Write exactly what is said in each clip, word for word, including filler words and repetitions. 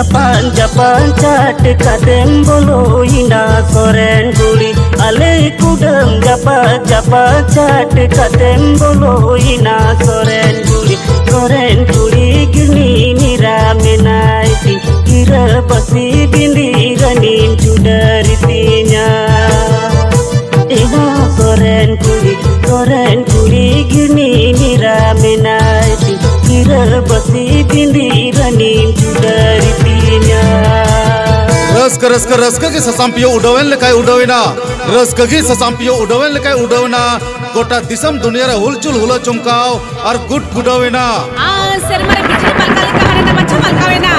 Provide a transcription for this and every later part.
ᱡᱟᱯᱟᱜ ᱡᱟᱯᱟᱜ ᱪᱟᱴ ᱠᱟᱛᱮᱢ ᱵᱚᱞᱚᱭᱮᱱᱟ ᱥᱚᱨᱮᱱ ᱠᱩᱲᱤ᱾ ᱟᱞᱮ ᱠᱩᱰᱟᱹᱢ ᱡᱟᱯᱟᱜ ᱡᱟᱯᱟᱜ ᱪᱟᱴ ᱠᱟᱛᱮᱢ ᱵᱚᱞᱚᱭᱮᱱᱟ ᱥᱚᱨᱮᱱ ᱠᱩᱲᱤ᱾ ᱥᱚᱨᱮᱱ ᱠᱩᱲᱤ ᱜᱤᱱᱤ ᱱᱤᱨᱟ ᱢᱮᱱᱟᱭ ᱛᱤᱧ, ᱜᱤᱨᱟᱹ ᱵᱟᱹᱥᱤ ᱵᱤᱸᱫᱤ ᱨᱟᱱᱤᱢ ᱪᱩᱰᱟᱹᱨ ᱛᱤᱧᱟ᱾ ᱮᱱᱟ ᱥᱚᱨᱮᱱ ᱠᱩᱲᱤ, ᱥᱚᱨᱮᱱ ᱠᱩᱲᱤ ᱜᱤᱱᱤ ᱱᱤᱨᱟ ᱢᱮᱱᱟᱭ ᱛᱤᱧ, ᱜᱤᱨᱟᱹ ᱵᱟᱹᱥᱤ ᱵᱤᱸᱫᱤ ᱨᱟᱱᱤᱢ ᱪᱩᱰᱟᱹᱨ ᱛᱤᱧᱟ᱾ ᱨᱟᱹᱥᱠᱟᱹ, ᱨᱟᱹᱥᱠᱟᱹ, ᱨᱟᱹᱥᱠᱟᱹ ᱜᱮ ᱥᱟᱥᱟᱢ ᱯᱤᱭᱳ ᱩᱰᱟᱹᱣᱮᱱ ᱞᱮᱠᱟᱭ ᱩᱰᱟᱹᱣᱮᱱᱟ᱾ ᱨᱟᱹᱥᱠᱟᱹ ᱜᱮ ᱥᱟᱥᱟᱢ ᱯᱤᱭᱳ ᱩᱰᱟᱹᱣᱮᱱ ᱞᱮᱠᱟᱭ ᱩᱰᱟᱹᱣᱮᱱᱟ᱾ ᱜᱚᱴᱟ ᱫᱤᱥᱚᱢ ᱫᱩᱱᱤᱭᱟᱹ ᱨᱮ ᱦᱩᱞᱪᱩᱞ ᱦᱩᱞᱟᱹ ᱪᱚᱢᱠᱟᱣ ᱟᱨ ᱜᱩᱰ ᱜᱩᱰᱟᱹᱣᱮᱱᱟ᱾ ᱟᱨ ᱥᱮᱨᱢᱟ ᱨᱮ ᱵᱤᱡᱽᱞᱤ ᱢᱟᱞᱠᱟ ᱞᱮᱠᱟ ᱦᱟᱱᱮ ᱱᱟ ᱵᱟᱪᱷᱟ ᱢᱟᱞᱠᱟᱣᱮᱱᱟ᱾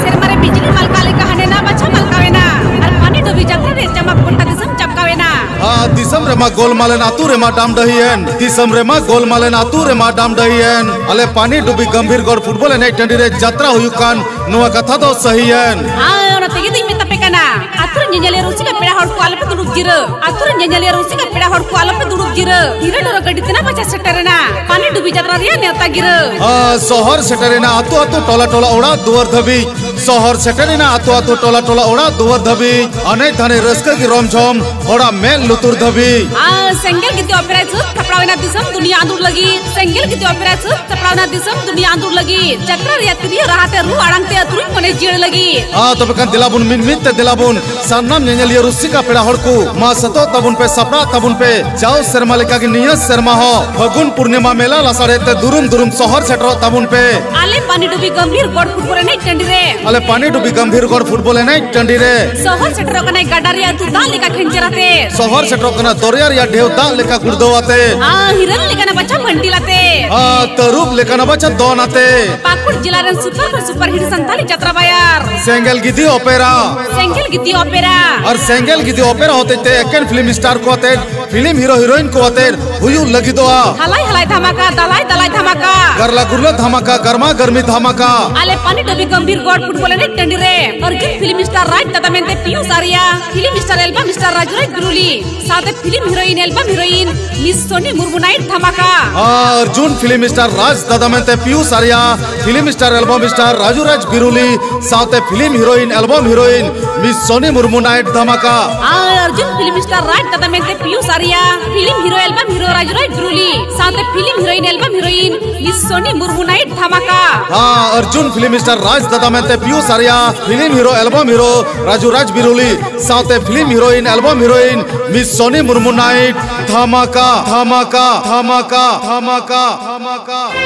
ᱥᱮᱨᱢᱟ ᱨᱮ ᱵᱤᱡᱽᱞᱤ ᱢᱟᱞᱠᱟ ᱞᱮᱠᱟ ᱦᱟᱱᱮ ᱱᱟ ᱵᱟᱪᱷᱟ ᱢᱟᱞᱠᱟᱣᱮᱱᱟ᱾ ᱟᱨ ᱯᱟᱱᱤ ᱰᱩᱵᱤ ᱡᱟᱛᱨᱟ ᱨᱮ ᱪᱟᱢᱟᱠ ᱜᱚᱴᱟ ᱫᱤᱥᱚᱢ ᱪᱟᱯᱠᱟᱣᱮᱱᱟ᱾ ᱟᱨ ᱫᱤᱥᱚᱢ ᱨᱮᱢᱟ ᱜᱳᱞᱢᱟᱞᱮᱱ, ᱟᱹᱛᱩ ᱨᱮᱢᱟ ᱰᱟᱢᱰᱟᱹᱦᱤᱭᱮᱱ᱾ ᱫᱤᱥᱚᱢ ᱨᱮᱢᱟ ᱜᱳᱞᱢᱟᱞᱮᱱ, ᱟᱹᱛᱩ ᱨᱮᱢᱟ ᱰᱟᱢᱰᱟᱹᱦᱤᱭᱮᱱ᱾ ᱟᱞᱮ ᱯᱟᱱᱤ ᱰᱩᱵᱤ ᱜᱚᱢᱵᱷᱤᱨᱜᱚᱲ ᱯᱷᱩᱴᱵᱚᱞ ᱮᱱᱮᱡ ᱴᱟᱺᱰᱤ ᱨᱮ ᱡᱟᱛᱨᱟ ᱦᱩᱭᱩᱜ ᱠᱟᱱ ᱱᱚᱣᱟ ᱠᱟᱛᱷᱟ ᱫᱚ ᱥᱟᱹᱦᱤᱭᱮᱱ᱾ ᱟᱨ ᱚᱱᱟ ᱛᱮᱜᱮ ᱫᱚᱧ ᱢᱮᱛᱟ ᱯᱮ ᱠᱟᱱᱟ, ᱟᱹᱛᱩ ᱨᱮ ᱧᱮᱧᱮᱞᱤᱭᱟᱹ ᱨᱩᱥᱤᱠᱟ ᱯᱮᱲᱟ ᱦᱚᱲ ᱠᱚ ᱟᱞᱚᱯᱮ ᱫᱩᱲᱩᱵ ᱡᱤᱨᱟᱹᱜ᱾ ᱟᱹᱛᱩ ᱨᱮ ᱧᱮᱧᱮᱞᱤᱭᱟᱹ ᱨᱩᱥᱤᱠᱟ ᱯᱮᱲᱟ ᱦᱚᱲ ᱠᱚ ᱟᱞᱚᱯᱮ ᱫᱩᱲᱩᱵ ᱡᱤᱨᱟᱹᱜ᱾ ᱦᱤᱨᱟᱹ ᱰᱚᱨᱚ ᱜᱟᱹᱰᱤ ᱛᱮᱱᱟ ᱵᱟᱪᱷᱟ ᱥᱮᱴᱮᱨᱮᱱᱟ᱾ ᱯᱟᱱᱤ ᱰᱩᱵᱤ ᱡᱟᱛᱨᱟ ᱨᱮᱭᱟᱜ ᱱᱮᱣᱛᱟ ᱜᱤᱨᱟᱹ᱾ ᱟᱨ ᱥᱚᱦᱚᱨ ᱥᱮᱴᱮᱨᱮᱱᱟ, ᱟᱹᱛᱩ ᱟᱹᱛᱩ, ᱴᱚᱞᱟ ᱴᱚᱞᱟ, ᱚᱲᱟᱜ ᱫᱩᱣᱟᱹᱨ ᱫᱷᱟᱹᱵᱤᱡ᱾ ᱥᱚᱦᱚᱨ ᱥᱮᱴᱮᱨᱮᱱᱟ, ᱟᱹᱛᱩ ᱟᱹᱛᱩ, ᱴᱚᱞᱟ ᱴᱚᱞᱟ, ᱚᱲᱟᱜ ᱫᱩᱣᱟᱹᱨ ᱫᱷᱟᱹᱵᱤᱡ᱾ ᱮᱱᱮᱡ ᱫᱷᱟᱱᱮ ᱨᱟᱹᱥᱠᱟᱹ ᱜᱮ ᱨᱚᱢ ᱡᱷᱚᱢ, ᱦᱚᱲᱟᱜ ᱢᱮᱫ ᱞᱩᱛᱩᱨ ᱫᱷᱟᱹᱵᱤᱡ᱾ ᱟᱨ ᱥᱮᱸᱜᱮᱞ ᱜᱤᱛᱤ ᱚᱯᱮᱨᱟ ᱥᱟᱹᱛ ᱥᱟᱯᱲᱟᱣ ᱮᱱᱟ ᱫᱤᱥᱚᱢ ᱫᱩᱱᱤᱭᱟᱹ ᱟᱸᱫᱩᱲ ᱞᱟᱹᱜᱤᱫ᱾ ᱥᱮᱸᱜᱮᱞ ᱜᱤᱛᱤ ᱚᱯᱮᱨᱟ ᱥᱟᱹᱛ ᱥᱟᱯᱲᱟᱣ ᱮᱱᱟ ᱫᱤᱥᱚᱢ ᱫᱩᱱᱤᱭᱟᱹ ᱟᱸᱫᱩᱲ ᱞᱟᱹᱜᱤᱫ᱾ ᱡᱟᱛᱨᱟ ᱨᱮᱭᱟᱜ ᱛᱤᱨᱭᱳ ᱨᱟᱦᱟ ᱛᱮ ᱨᱩ ᱟᱲᱟᱝ ᱛᱮ ᱟᱹᱛᱩ ᱨᱤᱱ ᱢᱚᱱᱮ ᱡᱤᱭᱟᱹᱲ ᱞᱟᱹᱜᱤᱫ᱾ ᱟᱨ ᱛᱚᱵᱮ ᱠᱷᱟᱱ ᱫᱮᱞᱟ ᱵᱚᱱ ᱢᱤᱫ ᱢᱤᱫ ᱛᱮ ᱫᱮᱞᱟ ᱵᱚᱱ ᱥᱟᱱᱟᱢ ᱧᱮᱧᱮᱞᱤᱭᱟᱹ ᱨᱩᱥᱤᱠᱟ ᱯᱮᱲᱟ ᱦᱚᱲ ᱠᱚ ᱢᱟ ᱥᱟᱹᱛᱚᱜ ᱛᱟᱵᱚᱱ ᱯᱮ, ᱥᱟᱯᱲᱟᱜ ᱛᱟᱵᱚᱱ ᱯᱮ᱾ ᱡᱟᱣ ᱥᱮᱨᱢᱟ ᱞᱮᱠᱟ ᱜᱮ ᱱᱤᱭᱟᱹ ᱥᱮᱨᱢᱟ ᱦᱚᱸ ᱯᱷᱟᱹᱜᱩᱱ ᱯᱩᱨᱱᱤᱢᱟ ᱢᱮᱞᱟ ᱞᱟᱥᱟᱲᱦᱮᱫ ᱛᱮ ᱫᱩᱨᱩᱢ ᱫᱩᱨᱩᱢ ᱥᱚᱦᱚᱨ ᱥᱮᱴᱮᱨᱚᱜ ᱛᱟᱵᱚᱱ ᱯᱮ᱾ ᱟᱞᱮ ᱯᱟᱱᱤᱰᱩᱵᱤ ᱜᱚᱢᱵᱷᱤᱨ ᱜᱚᱲ ᱯᱷᱩᱴᱵᱚᱞ ᱮᱱᱮᱡ ᱴᱟᱺᱰᱤ ᱨᱮ᱾ ᱟᱞᱮ ᱯᱟᱱᱤᱰᱩᱵᱤ ᱜᱚᱢᱵᱷᱤᱨ ᱜᱚᱲ ᱯᱷᱩᱴᱵᱚᱞ ᱮᱱᱮᱡ ᱴᱟᱺᱰᱤ ᱨᱮ᱾ ᱥᱚᱦᱚᱨ ᱥᱮᱴᱮᱨᱚᱜ ᱠᱟᱱᱟᱭ ᱜᱟᱰᱟ ᱨᱮᱭᱟᱜ ᱟᱹᱛᱩ ᱫᱟᱜ ᱞᱮᱠᱟ ᱠᱷᱮᱧᱪᱮᱨ ᱟᱛᱮ᱾ ᱥᱚᱦᱚᱨ ᱥᱮᱴᱮᱨᱚᱜ ᱠᱟᱱᱟ ᱫᱚᱨᱭᱟ ᱨᱮᱭᱟᱜ ᱰᱷᱮᱣ ᱫᱟᱜ ᱞᱮᱠᱟ ᱜᱩᱲᱫᱟᱹᱣ ᱟᱛᱮ᱾ ᱟᱨ ᱦᱤᱨᱟᱹᱱ ᱞᱮᱠᱟᱱᱟᱜ ᱵᱟᱪᱷᱟ ᱢᱟᱹᱱᱰᱤᱞ ᱟᱛᱮ᱾ ᱟᱨ ᱛᱟᱹᱨᱩᱵ ᱞᱮᱠᱟᱱᱟᱜ ᱵᱟᱪᱷᱟ ᱫᱚᱱ ᱟᱛᱮ᱾ ᱯᱟᱹᱠᱩᱲ ᱡᱮᱞᱟ ᱨᱮᱱ ᱥᱩᱯᱟᱨ ᱠᱷᱚᱱ ᱥᱩᱯᱟᱨ ᱦᱤᱴ ᱥᱟᱱᱛᱟᱲᱤ ᱡᱟᱛᱨᱟ ᱵᱟᱭᱟᱨ᱾ ᱥᱮᱸᱜᱮᱞ ᱜᱤᱛᱤ ᱚᱯᱮᱨᱟ᱾ ᱥᱮᱸᱜᱮᱞ ᱜᱤᱛᱤ ᱚᱯᱮᱨᱟ᱾ ᱟᱨ ᱥᱮᱸᱜᱮᱞ ᱜᱤᱛᱤ ᱚᱯᱮᱨᱟ ᱦᱚᱛᱮᱡ ᱛᱮ ᱮᱠᱮᱱ ᱯᱷᱤᱞᱢ ᱥᱴᱟᱨ ᱠᱚ ᱟᱛᱮ, ᱯᱷᱤᱞᱢ ᱦᱤᱨᱳ ᱦᱤᱨᱳᱭᱤᱱ ᱠᱚ ᱟᱛᱮ ᱦᱩᱭᱩᱜ ᱞᱟᱹᱜᱤᱫᱚᱜᱼᱟ᱾ ᱦᱟᱞᱟᱭ ᱦᱟᱞᱟᱭ ᱫᱷᱟᱢᱟᱠᱟ, ᱫᱟᱞᱟᱭ ᱫᱟᱞᱟᱭ ᱫᱷᱟᱢᱟᱠᱟ᱾ ᱜᱟᱨᱞᱟ ᱜᱩᱨᱞᱟᱹ ᱫᱷᱟᱢᱟᱠᱟ, ᱜᱟᱨᱢᱟ ᱜᱟᱨᱢᱤ ᱫᱷᱟᱢᱟᱠᱟ᱾ ᱟᱞᱮ ᱯᱟᱱᱤᱰᱩᱵᱤ ᱜᱚᱢᱵᱷᱤᱨ ᱜᱚᱲ ᱯᱷᱩᱴᱵᱚᱞ ᱮᱱᱮᱡ ᱴᱟᱺᱰᱤ ᱨᱮ᱾ ᱚᱨᱡᱩᱱ ᱯᱷᱤᱞᱢ ᱥᱴᱟᱨ ᱨᱟᱡᱽ ᱫᱟᱫᱟ ᱢᱮᱱᱛᱮ Piyush Arya, film star album star Raju Raj Guruli, ᱥᱟᱶᱛᱮ film heroine, album heroine miss Soni Murmu night dhamaka. ᱟᱨ ᱡᱩᱱ ᱯᱷᱤᱞᱢ ᱥᱴᱟᱨ ᱨᱟᱡᱽ ᱫᱟᱫᱟ ᱢᱮᱱᱛᱮ Piyush Arya, film star album star Raju Raj Biruli, ᱥᱟᱶᱛᱮ film heroine album heroine miss Soni Murmu night dhamaka. ᱟᱨ ᱚᱨᱡᱩᱱ ᱯᱷᱤᱞᱢ ᱥᱴᱟᱨ ᱨᱟᱡᱽ ᱫᱟᱫᱟ ᱢᱮᱱᱛᱮ Piyush Arya, film hero album hero Raju Raj Biruli, ᱥᱟᱶᱛᱮ film heroine album heroine miss Soni Murmu night dhamaka. ᱦᱟᱸ, ᱚᱨᱡᱩᱱ ᱯᱷᱤᱞᱢ ᱥᱴᱟᱨ ᱨᱟᱡᱽ ᱫᱟᱫᱟ ᱢᱮᱱᱛᱮ Piyush Arya, film hero album hero Raju Raj Biruli, ᱥᱟᱶᱛᱮ film heroine album heroine miss Soni Murmu night dhamaka, dhamaka, dhamaka, ᱫᱷᱟᱢᱟᱠᱟ᱾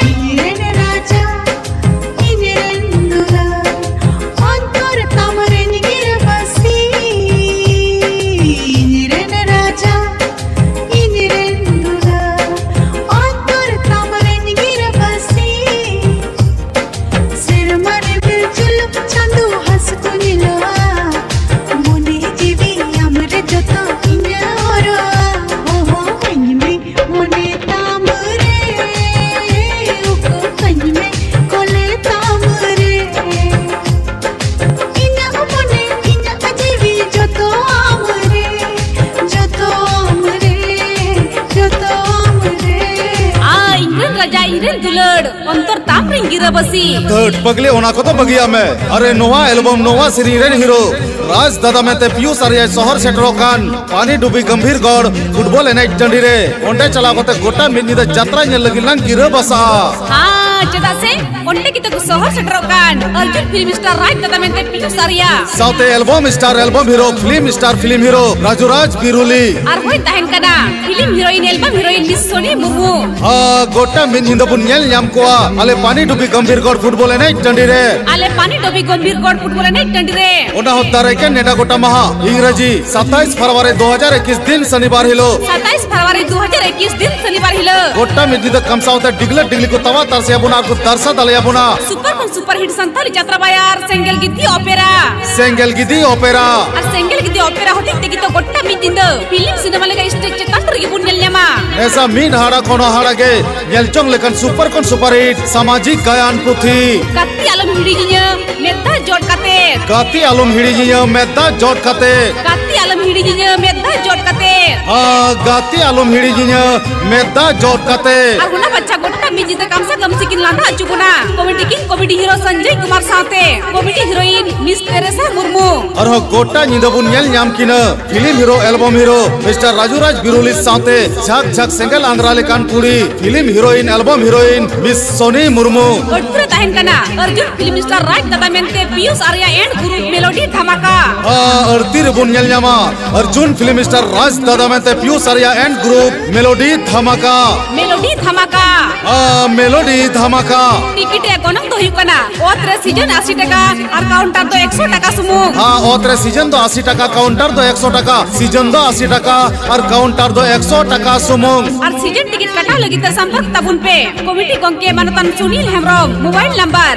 ᱤᱧᱨᱮᱱ ᱨᱟᱡᱟ, ᱤᱧᱨᱮᱱ ᱫᱩᱞᱟᱹᱲ, ᱚᱱᱛᱚᱨ ᱛᱟᱢ ᱨᱮᱱ ᱜᱤᱨᱟᱹᱵᱟᱹᱥᱤ᱾ ᱤᱧᱨᱮᱱ ᱨᱟᱡᱟ, ᱤᱧᱨᱮᱱ ᱫᱩᱞᱟᱹᱲ, ᱚᱱᱛᱚᱨ ᱛᱟᱢ ᱨᱮᱱ ᱜᱤᱨᱟᱹᱵᱟᱹᱥᱤ᱾ ᱥᱮᱨᱢᱟ ᱨᱮ ᱵᱤᱨ ᱡᱩᱞᱩᱜ ᱪᱟᱸᱫᱚ ᱦᱟᱸᱥ ᱠᱚ ᱧᱮᱞᱚᱜᱼᱟ᱾ ᱢᱚᱱᱮ ᱡᱤᱣᱤ ᱟᱢ ᱨᱮ ᱡᱚᱛᱚ ᱤᱧᱟᱹᱜ ᱦᱚᱨᱚᱜᱼᱟ᱾ ᱦᱚᱦᱚ ᱟᱹᱧ ᱢᱮ ᱢᱚᱱᱮ ᱛᱟᱢ ᱨᱮ, ᱩᱠᱩ ᱠᱟᱹᱧ ᱢᱮ ᱠᱚᱞᱮ ᱛᱟᱢ ᱨᱮ᱾ ᱤᱧᱟᱹᱜ ᱢᱚᱱᱮ, ᱤᱧᱟᱹᱜ ᱡᱤᱣᱤ ᱡᱚᱛᱚ ᱟᱢ ᱨᱮ, ᱡᱚᱛᱚ ᱟᱢ ᱨᱮ, ᱡᱚᱛᱚ ᱟᱢ ᱨᱮ᱾ ᱟ, ᱤᱧᱨᱮᱱ ᱨᱟᱡᱟ, ᱤᱧᱨᱮᱱ ᱫᱩᱞᱟᱹᱲ, ᱚᱱᱛᱚᱨ ᱛᱟᱢ ᱨᱮᱱ ᱜᱤᱨᱟᱹᱵᱟᱹᱥᱤ᱾ ᱫᱷᱟᱹᱴ ᱯᱟᱜᱽᱞᱤ, ᱚᱱᱟ ᱠᱚᱫᱚ ᱵᱟᱹᱜᱤᱭᱟᱜ ᱢᱮ᱾ ᱟᱨᱮ, ᱱᱚᱣᱟ ᱮᱞᱵᱚᱢ, ᱱᱚᱣᱟ ᱥᱮᱨᱮᱧ ᱨᱮᱱ ᱦᱤᱨᱳ ᱨᱟᱡᱽ ᱫᱟᱫᱟ ᱢᱮᱱᱛᱮ ᱯᱤᱭᱩᱥ ᱟᱨᱭᱟᱭ ᱥᱚᱦᱚᱨ ᱥᱮᱴᱮᱨᱚᱜ ᱠᱟᱱ ᱯᱟᱱᱤ ᱰᱩᱵᱤ ᱜᱚᱢᱵᱷᱤᱨᱜᱚᱲ ᱯᱷᱩᱴᱵᱚᱞ ᱮᱱᱮᱡ ᱴᱟᱺᱰᱤ ᱨᱮ᱾ ᱚᱸᱰᱮ ᱪᱟᱞᱟᱣ ᱠᱟᱛᱮ ᱜᱚᱴᱟ ᱢᱤᱫ ᱧᱤᱫᱟᱹ ᱡᱟᱛᱨᱟ ᱧᱮᱞ ᱞᱟᱹᱜᱤᱫ ᱞᱟᱝ ᱜᱤᱨᱟᱹ ᱵᱟᱥᱟᱜᱼᱟ᱾ ᱦᱟᱸ, ᱪᱮᱫᱟᱜ ᱥᱮ ᱚᱸᱰᱮ ᱜᱮ ᱛᱟᱠᱚ ᱥᱚᱦᱚᱨ ᱥᱮᱴᱮᱨᱚᱜ ᱠᱟᱱ ᱚᱨᱡᱩᱱ ᱯᱷᱤᱞᱢ ᱥᱴᱟᱨ ᱨᱟᱡᱽ ᱫᱟᱫᱟ ᱢᱮᱱᱛᱮ ᱯᱤᱭᱩᱥ ᱟᱨᱭᱟ᱾ ᱥᱟᱶᱛᱮ album star album hero, film star film hero Raju Raj Biruli. ᱟᱨ ᱦᱳᱭ ᱛᱟᱦᱮᱱ ᱠᱟᱱᱟ film heroine album heroine miss Soni Murmu. ᱦᱟ, ᱜᱚᱴᱟ ᱢᱤᱫ ᱧᱤᱫᱟᱹ ᱵᱚᱱ ᱧᱮᱞ ᱧᱟᱢ ᱠᱚᱣᱟ ᱟᱞᱮ ᱯᱟᱱᱤ ᱰᱩᱵᱤ ᱜᱚᱢᱵᱷᱤᱨᱜᱚᱲ ᱯᱷᱩᱴᱵᱚᱞ ᱮᱱᱮᱡ ᱴᱟᱺᱰᱤ ᱨᱮ᱾ ᱟᱞᱮ ᱯᱟᱱᱤ ᱰᱩᱵᱤ ᱜᱚᱢᱵᱷᱤᱨᱜᱚᱲ ᱯᱷᱩᱴᱵᱚᱞ ᱮᱱᱮᱡ ᱴᱟᱺᱰᱤ ᱨᱮ᱾ ᱚᱱᱟ ᱦᱚᱸ ᱫᱟᱨᱟᱭ ᱠᱟᱱ ᱱᱮᱰᱟ ᱜᱚᱴᱟ ᱢᱟᱦᱟ, ᱤᱝᱨᱟᱡᱤ ᱥᱟᱛᱟᱭᱤᱥ ᱯᱷᱮᱵᱽᱨᱩᱣᱟᱨᱤ ᱫᱩ ᱦᱟᱡᱟᱨ ᱮᱠᱩᱥ, ᱫᱤᱱ ᱥᱚᱱᱤᱵᱟᱨ ᱦᱤᱞᱳᱜ᱾ ᱥᱟᱛᱟᱭᱤᱥ ᱯᱷᱮᱵᱽᱨᱩᱣᱟᱨᱤ ᱫᱩ ᱦᱟᱡᱟᱨ ᱮᱠᱩᱥ, ᱫᱤᱱ ᱥᱚᱱᱤᱵᱟᱨ ᱦᱤᱞᱳᱜ᱾ ᱜᱚᱴᱟ ᱢᱤᱫ ᱧᱤᱫᱟᱹ ᱠᱟᱢ ᱥᱟᱶᱛᱮ ᱰᱤᱜᱽᱞᱟᱹ ᱰᱤᱜᱽᱞᱤ ᱠᱚ ᱛᱟᱣᱟ ᱛᱟᱨᱥᱮ ᱟᱵᱚᱱᱟ ᱟᱨ ᱠᱚ ᱫᱟᱨᱥᱟ ᱫᱟᱞᱮ ᱟᱵᱚᱱᱟ᱾ ᱥᱩᱯᱟᱨ ᱠᱷᱚᱱ ᱥᱩᱯᱟᱨ ᱦᱤᱴ ᱥᱟᱱᱛᱟᱲᱤ ᱡᱟᱛᱨᱟ ᱵᱟᱭᱟᱨ ᱥᱮᱸᱜᱮᱞ ᱜᱤᱫᱤ ᱚᱯᱮᱨᱟ᱾ ᱥᱮᱸᱜᱮᱞ ᱜᱤᱫᱤ ᱚᱯᱮᱨᱟ᱾ ᱟᱨ ᱥᱮᱸᱜᱮᱞ ᱜᱤᱫᱤ ᱚᱯᱮᱨᱟ ᱦᱚᱛᱮᱡ ᱛᱮᱜᱮ ᱛᱚ ᱜᱚᱴᱟ ᱢᱤᱫ ᱧᱤᱫᱟᱹ ᱯᱷᱤᱞᱢ ᱥᱤᱱᱮᱢᱟ ᱞᱮᱠᱟ ᱥᱴᱮᱡ ᱪᱮᱛᱟᱱ ᱨᱮᱜᱮ ᱵᱚᱱ ᱧᱮᱞ ᱧᱟᱢᱟ᱾ ᱱᱮᱥᱟ ᱢᱤᱫ ᱦᱟᱦᱟᱲᱟ ᱠᱷᱚᱱ ᱦᱚᱸ ᱦᱟᱦᱟᱲᱟ ᱜᱮ ᱧᱮᱞ ᱡᱚᱝ ᱞᱮᱠᱟᱱ ᱥᱩᱯᱟᱨ ᱠᱷᱚᱱ ᱥᱩᱯᱟᱨ ᱦᱤᱴ ᱥᱟᱢᱟᱡᱤᱠ ᱜᱟᱭᱟᱱ ᱯᱩᱛᱷᱤ᱾ ᱜᱟᱛᱮ ᱟᱞᱚᱢ ᱦᱤᱲᱤᱧᱤᱧᱟ ᱢᱮᱫ ᱫᱟᱜ ᱡᱚᱴ ᱠᱟᱛᱮ᱾ ᱜᱟᱛᱮ ᱟᱞᱚᱢ ᱦᱤᱲᱤᱧᱤᱧᱟ ᱢᱮᱫ ᱫᱟᱜ ᱡᱚᱴ ᱠᱟᱛᱮ᱾ ᱜᱟᱛᱮ ᱟᱞᱚᱢ ᱦᱤᱲᱤᱧᱤᱧᱟ ᱢᱮᱫ ᱫᱟᱜ ᱡᱚᱴ ᱠᱟᱛᱮ᱾ ᱟ, ᱜᱟᱛᱮ ᱟᱞᱚᱢ ᱦᱤᱲᱤᱧᱤᱧᱟ ᱢᱮᱫ ᱫᱟᱜ ᱡᱚᱴ ᱠᱟᱛᱮ᱾ ᱟᱨ ᱚᱱᱟ ᱵᱟᱪᱷᱟ ᱜᱚᱴᱟ ᱢᱤᱫ ᱧᱤᱫᱟᱹ ᱠᱟᱢᱥᱟ ᱠᱟᱢᱥᱤ ᱠᱤᱱ ᱞᱟᱸᱫᱟ ᱦᱚᱪᱚ ᱵᱚᱱᱟ᱾ Comedy king comedy hero Sanjay Kumar ᱥᱟᱶᱛᱮ comedy heroine Miss Teresa Murmu. ᱟᱨᱦᱚᱸ ᱜᱚᱴᱟ ᱧᱤᱫᱟᱹ ᱵᱚᱱ ᱧᱮᱞ ᱧᱟᱢ ᱠᱤᱱᱟ film hero, album hero Mister Raju Raj Biruli ᱥᱟᱶᱛᱮ ᱡᱷᱟᱠ ᱡᱷᱟᱠ ᱥᱮᱸᱜᱮᱞ ᱟᱸᱫᱽᱨᱟ ᱞᱮᱠᱟᱱ ᱠᱩᱲᱤ film heroine, album heroine Miss ᱥᱚᱱᱤ ᱢᱩᱨᱢᱩ᱾ ᱟᱹᱰᱤ ᱨᱮ ᱛᱟᱦᱮᱱ ᱠᱟᱱᱟ ᱚᱨᱡᱩᱱ film star ᱨᱟᱡᱽ ᱫᱟᱫᱟ ᱢᱮᱱᱛᱮ ᱯᱤᱭᱩᱥ ᱟᱨᱭᱟ and group Melody ᱫᱷᱟᱢᱟᱠᱟ᱾ ᱦᱮᱸ, ᱟᱹᱲᱛᱤ ᱨᱮᱵᱚᱱ ᱧᱮᱞ ᱧᱟᱢᱟ ᱚᱨᱡᱩᱱ film star ᱨᱟᱡᱽ ᱫᱟᱫᱟ ᱢᱮᱱᱛᱮ ᱯᱤᱭᱩᱥ ᱟᱨᱭᱟ and group Melody ᱫᱷᱟᱢᱟᱠᱟ᱾ Melody ᱫᱷᱟᱢᱟᱠᱟ᱾ ᱦᱮᱸ, Melody ᱫᱷᱟᱢᱟᱠᱟ᱾ ᱴᱤᱠᱤᱴ ᱨᱮᱭᱟᱜ ᱜᱚᱱᱚᱝ ᱫᱚ ᱦᱩᱭᱩᱜ ᱠᱟᱱᱟ ᱚᱛ ᱨᱮ season ᱟᱥᱤ ᱴᱟᱠᱟ ᱟᱨ counter ᱫᱚ ᱮᱠᱥᱚ ᱴᱟᱠᱟ ᱥᱩᱢᱩᱝ᱾ ᱦᱮᱸ, ᱚᱛ ᱨᱮ season ᱫᱚ ᱟᱥᱤ ᱴᱟᱠᱟ, counter ᱫᱚ ᱮᱠᱥᱚ ᱴᱟᱠᱟ, season ᱫᱚ ᱟᱥᱤ ᱴᱟᱠᱟ ᱟᱨ counter ᱫᱚ ᱮᱠᱥᱚ ᱴᱟᱠᱟ ᱥᱩᱢᱩᱝ᱾ ᱟᱨ season ᱴᱤᱠᱤᱴ ᱠᱟᱴᱟᱣ ᱞᱟᱹᱜᱤᱫ ᱛᱮ ᱥᱚᱢᱯᱚᱨᱠ ᱛᱟᱵᱚᱱ ᱯᱮ ᱠᱚᱢᱤᱴᱤ ᱜᱚᱢᱠᱮ ᱢᱟᱱᱚᱛᱟᱱ Sunil Hembrom, mobile number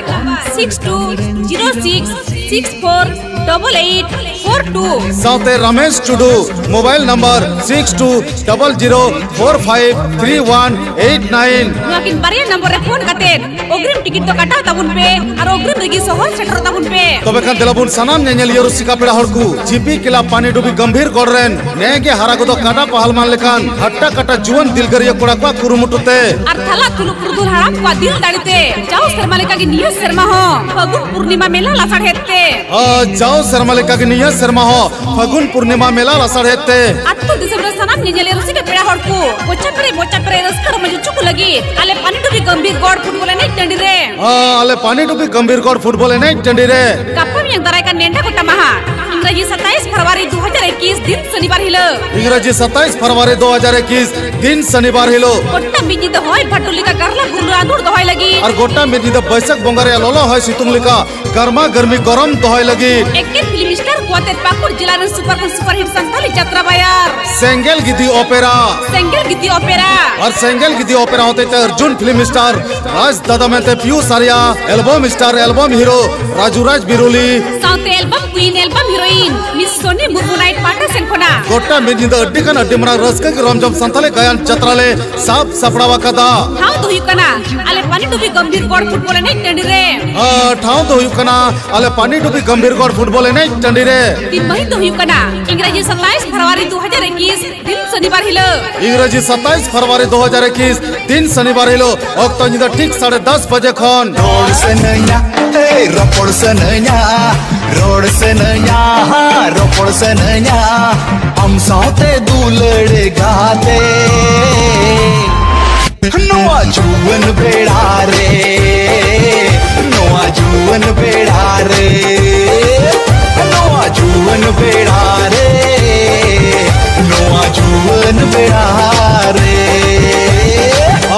six two zero six six four double eight four two᱾ ᱥᱟᱶᱛᱮ ᱨᱟᱢᱮᱥ ᱴᱩᱰᱩ, mobile number six two double zero four five three one eight nine᱾ ᱱᱚᱣᱟ ᱠᱤᱱ ᱵᱟᱨᱭᱟ ᱱᱚᱢᱵᱚᱨ ᱨᱮ ᱯᱷᱳᱱ ᱠᱟᱛᱮ ᱚᱜᱨᱤᱢ ᱴᱤᱠᱤᱴ ᱫᱚ ᱠᱟᱴᱟᱣ ᱛᱟᱵᱚᱱ ᱯᱮ ᱟᱨ ᱚᱜᱨᱤᱢ ᱨᱮᱜᱮ ᱥᱚᱦᱚᱨ ᱥᱮᱴᱮᱨᱚᱜ ᱛᱟᱵᱚᱱ ᱯᱮ᱾ ᱛᱚᱵᱮ ᱠᱷᱟᱱ ᱫᱮᱞᱟ ᱵᱚᱱ ᱥᱟᱱᱟᱢ ᱧᱮᱧᱮᱞᱤᱭᱟᱹ ᱨᱩᱥᱤᱠᱟ ᱯᱮᱲᱟ ᱦᱚᱲ ᱠᱚ, ᱡᱤᱯᱤ ᱠᱞᱟᱵᱽ ᱯᱟᱱᱤᱰᱩᱵᱤ ᱜᱚᱢᱵᱷᱤᱨ ᱜᱚᱲ ᱨᱮᱱ ᱱᱮᱜᱮ ᱦᱟᱨᱟ ᱜᱚᱫᱚᱜ ᱠᱟᱰᱟ ᱯᱟᱦᱟᱞᱢᱟᱱ ᱞᱮᱠᱟᱱ ᱦᱟᱴᱴᱟ ᱠᱟᱴᱟ ᱡᱩᱣᱟᱹᱱ ᱫᱤᱞᱜᱟᱹᱨᱤᱭᱟᱹ ᱠᱚᱲᱟ ᱠᱚᱣᱟᱜ ᱠᱩᱨᱩᱢᱩᱴᱩ ᱛᱮ ᱟᱨ ᱛᱷᱟᱞᱟ ᱛᱩᱞᱩ ᱯᱩᱨᱩᱫᱷᱩᱞ ᱦᱟᱲᱟᱢ ᱠᱚᱣᱟᱜ ᱫᱤᱞ ᱫᱟᱲᱮ ᱛᱮ ᱡᱟᱣ ᱥᱮᱨᱢᱟ ᱞᱮᱠᱟᱜᱮ ᱱᱤᱭᱟᱹ ᱥᱮᱨᱢᱟ ᱦᱚᱸ ᱯᱷᱟᱹᱜᱩᱱ ᱯᱩᱨᱱᱤᱢᱟ ᱢᱮᱞᱟ ᱞᱟᱥᱟᱲᱦᱮᱫ ᱛᱮ ᱟᱨ ᱡᱟᱣ ᱥᱮᱨᱢᱟ ᱞᱮᱠᱟᱜᱮ ᱱᱤᱭᱟᱹ ᱥᱮᱨᱢᱟ ᱦᱚᱸ ᱯᱷᱟᱹᱜᱩᱱ ᱯᱩᱨᱱᱤᱢᱟ ᱢᱮᱞᱟ ᱞᱟᱥᱟᱲᱦᱮᱫ ᱛᱮ ᱟᱹᱛᱩ ᱫᱤᱥᱚᱢ ᱨᱮ ᱥᱟᱱᱟᱢ ᱧᱮᱧᱮᱞᱤᱭᱟᱹ ᱨᱩᱥᱤᱠᱟ ᱯᱮᱲᱟ ᱦᱚᱲ ᱠᱚ ᱢᱚᱪᱟ ᱯᱮᱨᱮ ᱢᱚᱪᱟ ᱯᱮᱨᱮ ᱨᱟᱹᱥᱠᱟᱹ ᱨᱚᱢᱚᱡᱽ ᱦᱚᱪᱚ ᱠᱚ ᱞᱟᱹᱜᱤᱫ ᱟᱞᱮ ᱯᱟᱱᱤᱰᱩᱵᱤ ᱜᱚᱢᱵᱷᱤᱨ ᱜᱚᱲ ᱯᱷᱩᱴᱵᱚᱞ ᱮᱱᱮᱡ ᱴᱟᱺᱰᱤ ᱨᱮ ᱦᱮᱸ, ᱟᱞᱮ ᱯᱟᱱᱤᱰᱩᱵᱤ ᱜᱚᱢᱵᱷᱤᱨ ᱜᱚᱲ ᱯᱷᱩᱴᱵᱚᱞ ᱮᱱᱮᱡ ᱴᱟᱺᱰᱤ ᱨᱮ ᱜᱟᱯᱟ ᱢᱮᱭᱟᱝ ᱫᱟᱨᱟᱭ ᱠᱟᱱ ᱱᱮᱰᱟ ᱜᱚᱴᱟ ᱢᱟᱦᱟ ᱤᱝᱨᱟᱡᱤ ᱥᱟᱛᱟᱭᱤᱥ ᱯᱷᱮᱵᱽᱨᱩᱣᱟᱨᱤ ᱫᱩ ᱦᱟᱡᱟᱨ ᱮᱠᱩᱥ, ᱫᱤᱱ ᱥᱚᱱᱤᱵᱟᱨ ᱦᱤᱞᱳᱜ᱾ ᱤᱝᱨᱟᱡᱤ ᱥᱟᱛᱟᱭᱤᱥ ᱯᱷᱮᱵᱽᱨᱩᱣᱟᱨᱤ ᱫᱩ ᱦᱟᱡᱟᱨ ᱮᱠᱩᱥ, ᱫᱤᱱ ᱥᱚᱱᱤᱵᱟᱨ ᱦᱤᱞᱳᱜ᱾ ᱜᱚᱴᱟ ᱢᱤᱫ ᱧᱤᱫᱟᱹ ᱦᱚᱭ ᱵᱷᱟᱨᱰᱩ ᱞᱮᱠᱟ ᱜᱟᱨᱞᱟ ᱜᱩᱨᱞᱟᱹ ᱟᱸᱫᱳᱲ ᱫᱚᱦᱚᱭ ᱞᱟᱹᱜᱤᱫ᱾ ᱟᱨ ᱜᱚᱴᱟ ᱢᱤᱫ ᱧᱤᱫᱟᱹ ᱵᱟᱹᱭᱥᱟᱹᱠᱷ ᱵᱚᱸᱜᱟ ᱨᱮᱭᱟᱜ ᱞᱚᱞᱚ ᱦᱚᱭ ᱥᱤᱛᱩᱝ ᱞᱮᱠᱟ ᱜᱟᱨᱢᱟ ᱜᱟᱨᱢᱤ ᱜᱚᱨᱚᱢ ᱫᱚᱦᱚᱭ ᱞᱟᱹᱜᱤᱫ᱾ ᱮᱠᱮᱱ ᱯᱷᱤᱞᱢ ᱥᱴᱟᱨ ᱠᱚ ᱟᱛᱮ ᱯᱟᱹᱠᱩᱲ ᱡᱮᱞᱟ ᱨᱮᱱ ᱥᱩᱯᱟᱨ ᱠᱷᱚᱱ ᱥᱩᱯᱟᱨ ᱦᱤᱴ ᱥᱟᱱᱛᱟᱲᱤ ᱡᱟᱛᱨᱟ ᱵᱟᱭᱟᱨ᱾ ᱥᱮᱸᱜᱮᱞ ᱜᱤᱫᱤ ᱚᱯᱮᱨᱟ᱾ ᱥᱮᱸᱜᱮᱞ ᱜᱤᱫᱤ ᱚᱯᱮᱨᱟ᱾ ᱟᱨ ᱥᱮᱸᱜᱮᱞ ᱜᱤᱫᱤ ᱚᱯᱮᱨᱟ ᱦᱚᱛᱮᱡ ᱛᱮ ᱚᱨᱡᱩᱱ ᱯᱷᱤᱞᱢ ᱥᱴᱟᱨ ᱨᱟᱡᱽ ᱫᱟᱫᱟ ᱢᱮᱱᱛᱮ Piyush Arya, album star album hero Raju Raj Biruli. ᱥᱟᱶᱛᱮ album queen album heroine miss Soni Murmu night ᱯᱟᱦᱴᱟ ᱥᱮᱱ ᱠᱷᱚᱱᱟᱜ ᱜᱚᱴᱟ ᱢᱤᱫ ᱧᱤᱫᱟᱹ ᱟᱹᱰᱤ ᱠᱷᱟᱱ ᱟᱹᱰᱤ ᱢᱟᱨᱟᱝ ᱨᱟᱹᱥᱠᱟᱹ ᱜᱮ ᱨᱚᱢᱡᱚᱢ ᱥᱟᱱᱛᱟᱲᱤ ᱜᱟᱭᱟᱱ ᱡᱟᱛᱨᱟ ᱞᱮ ᱥᱟᱵ ᱥᱟᱯᱲᱟᱣ ᱟᱠᱟᱫᱟ᱾ ᱴᱷᱟᱶ ᱫᱚ ᱦᱩᱭᱩᱜ ᱠᱟᱱᱟ ᱟᱞᱮ ᱯᱟᱱᱤᱰᱩᱵᱤ ᱜᱚᱢᱵᱷᱤᱨ ᱜᱚᱲ ᱯᱷᱩᱴᱵᱚᱞ ᱮᱱᱮᱡ ᱴᱟᱺᱰᱤ ᱨᱮ᱾ ᱟᱨ ᱴᱷᱟᱶ ᱫᱚ ᱦᱩᱭᱩᱜ ᱠᱟᱱᱟ ᱟᱞᱮ ᱯᱟᱱᱤᱰᱩᱵᱤ ᱜᱚᱢᱵᱷᱤᱨ ᱜᱚᱲ ᱯᱷᱩᱴᱵᱚᱞ ᱮᱱᱮᱡ ᱴᱟᱺᱰᱤ ᱨᱮ᱾ ᱫᱤᱱ ᱢᱟᱹᱦᱤᱛ ᱫᱚ ᱦᱩᱭᱩᱜ ᱠᱟᱱᱟ ᱤᱝᱨᱮᱡᱤ ᱥᱟᱛᱟᱭᱤᱥ ᱯᱷᱮᱵᱽᱨᱩᱣᱟᱨᱤ ᱫᱩ ᱦᱟᱡᱟᱨ ᱮᱠᱤᱥ, ᱫᱤᱱ ᱥᱚᱱᱤᱵᱟᱨ ᱦᱤᱞᱳᱜ᱾ ᱤᱝᱨᱮᱡᱤ ᱥᱟᱛᱟᱭᱤᱥ ᱯᱷᱮᱵᱽᱨᱩᱣᱟᱨᱤ ᱫᱩ ᱦᱟᱡᱟᱨ ᱮᱠᱤᱥ, ᱫᱤᱱ ᱥᱚᱱᱤᱵᱟᱨ ᱦᱤᱞᱳᱜ, ᱚᱠᱛᱚ ᱧᱤᱫᱟᱹ ᱴᱷᱤᱠ ᱥᱟᱲᱮ ᱫᱟᱥ ᱵᱟᱡᱮ ᱠᱷᱚᱱ᱾ ᱨᱚᱲ ᱥᱟᱱᱟᱧᱟ, ᱮᱭ, ᱨᱚᱯᱚᱲ ᱥᱟᱱᱟᱧᱟ, ᱨᱚᱲ ᱥᱟᱱᱟᱧᱟ, ᱨᱚᱯᱚᱲ ᱥᱟᱱᱟᱧᱟ, ᱟᱢ ᱥᱟᱶᱛᱮ ᱫᱩᱞᱟᱹᱲ ᱜᱟᱛᱮ᱾ ᱱᱚᱣᱟ ᱡᱩᱣᱟᱹᱱ ᱵᱮᱲᱟ ᱨᱮ, ᱱᱚᱣᱟ ᱡᱩᱣᱟᱹᱱ ᱵᱮᱲᱟ ᱨᱮ, ᱱᱚᱣᱟ ᱡᱩᱣᱟᱹᱱ ᱵᱮᱲᱟ ᱨᱮ, ᱱᱚᱣᱟ ᱡᱩᱣᱟᱹᱱ ᱵᱮᱲᱟ ᱨᱮ᱾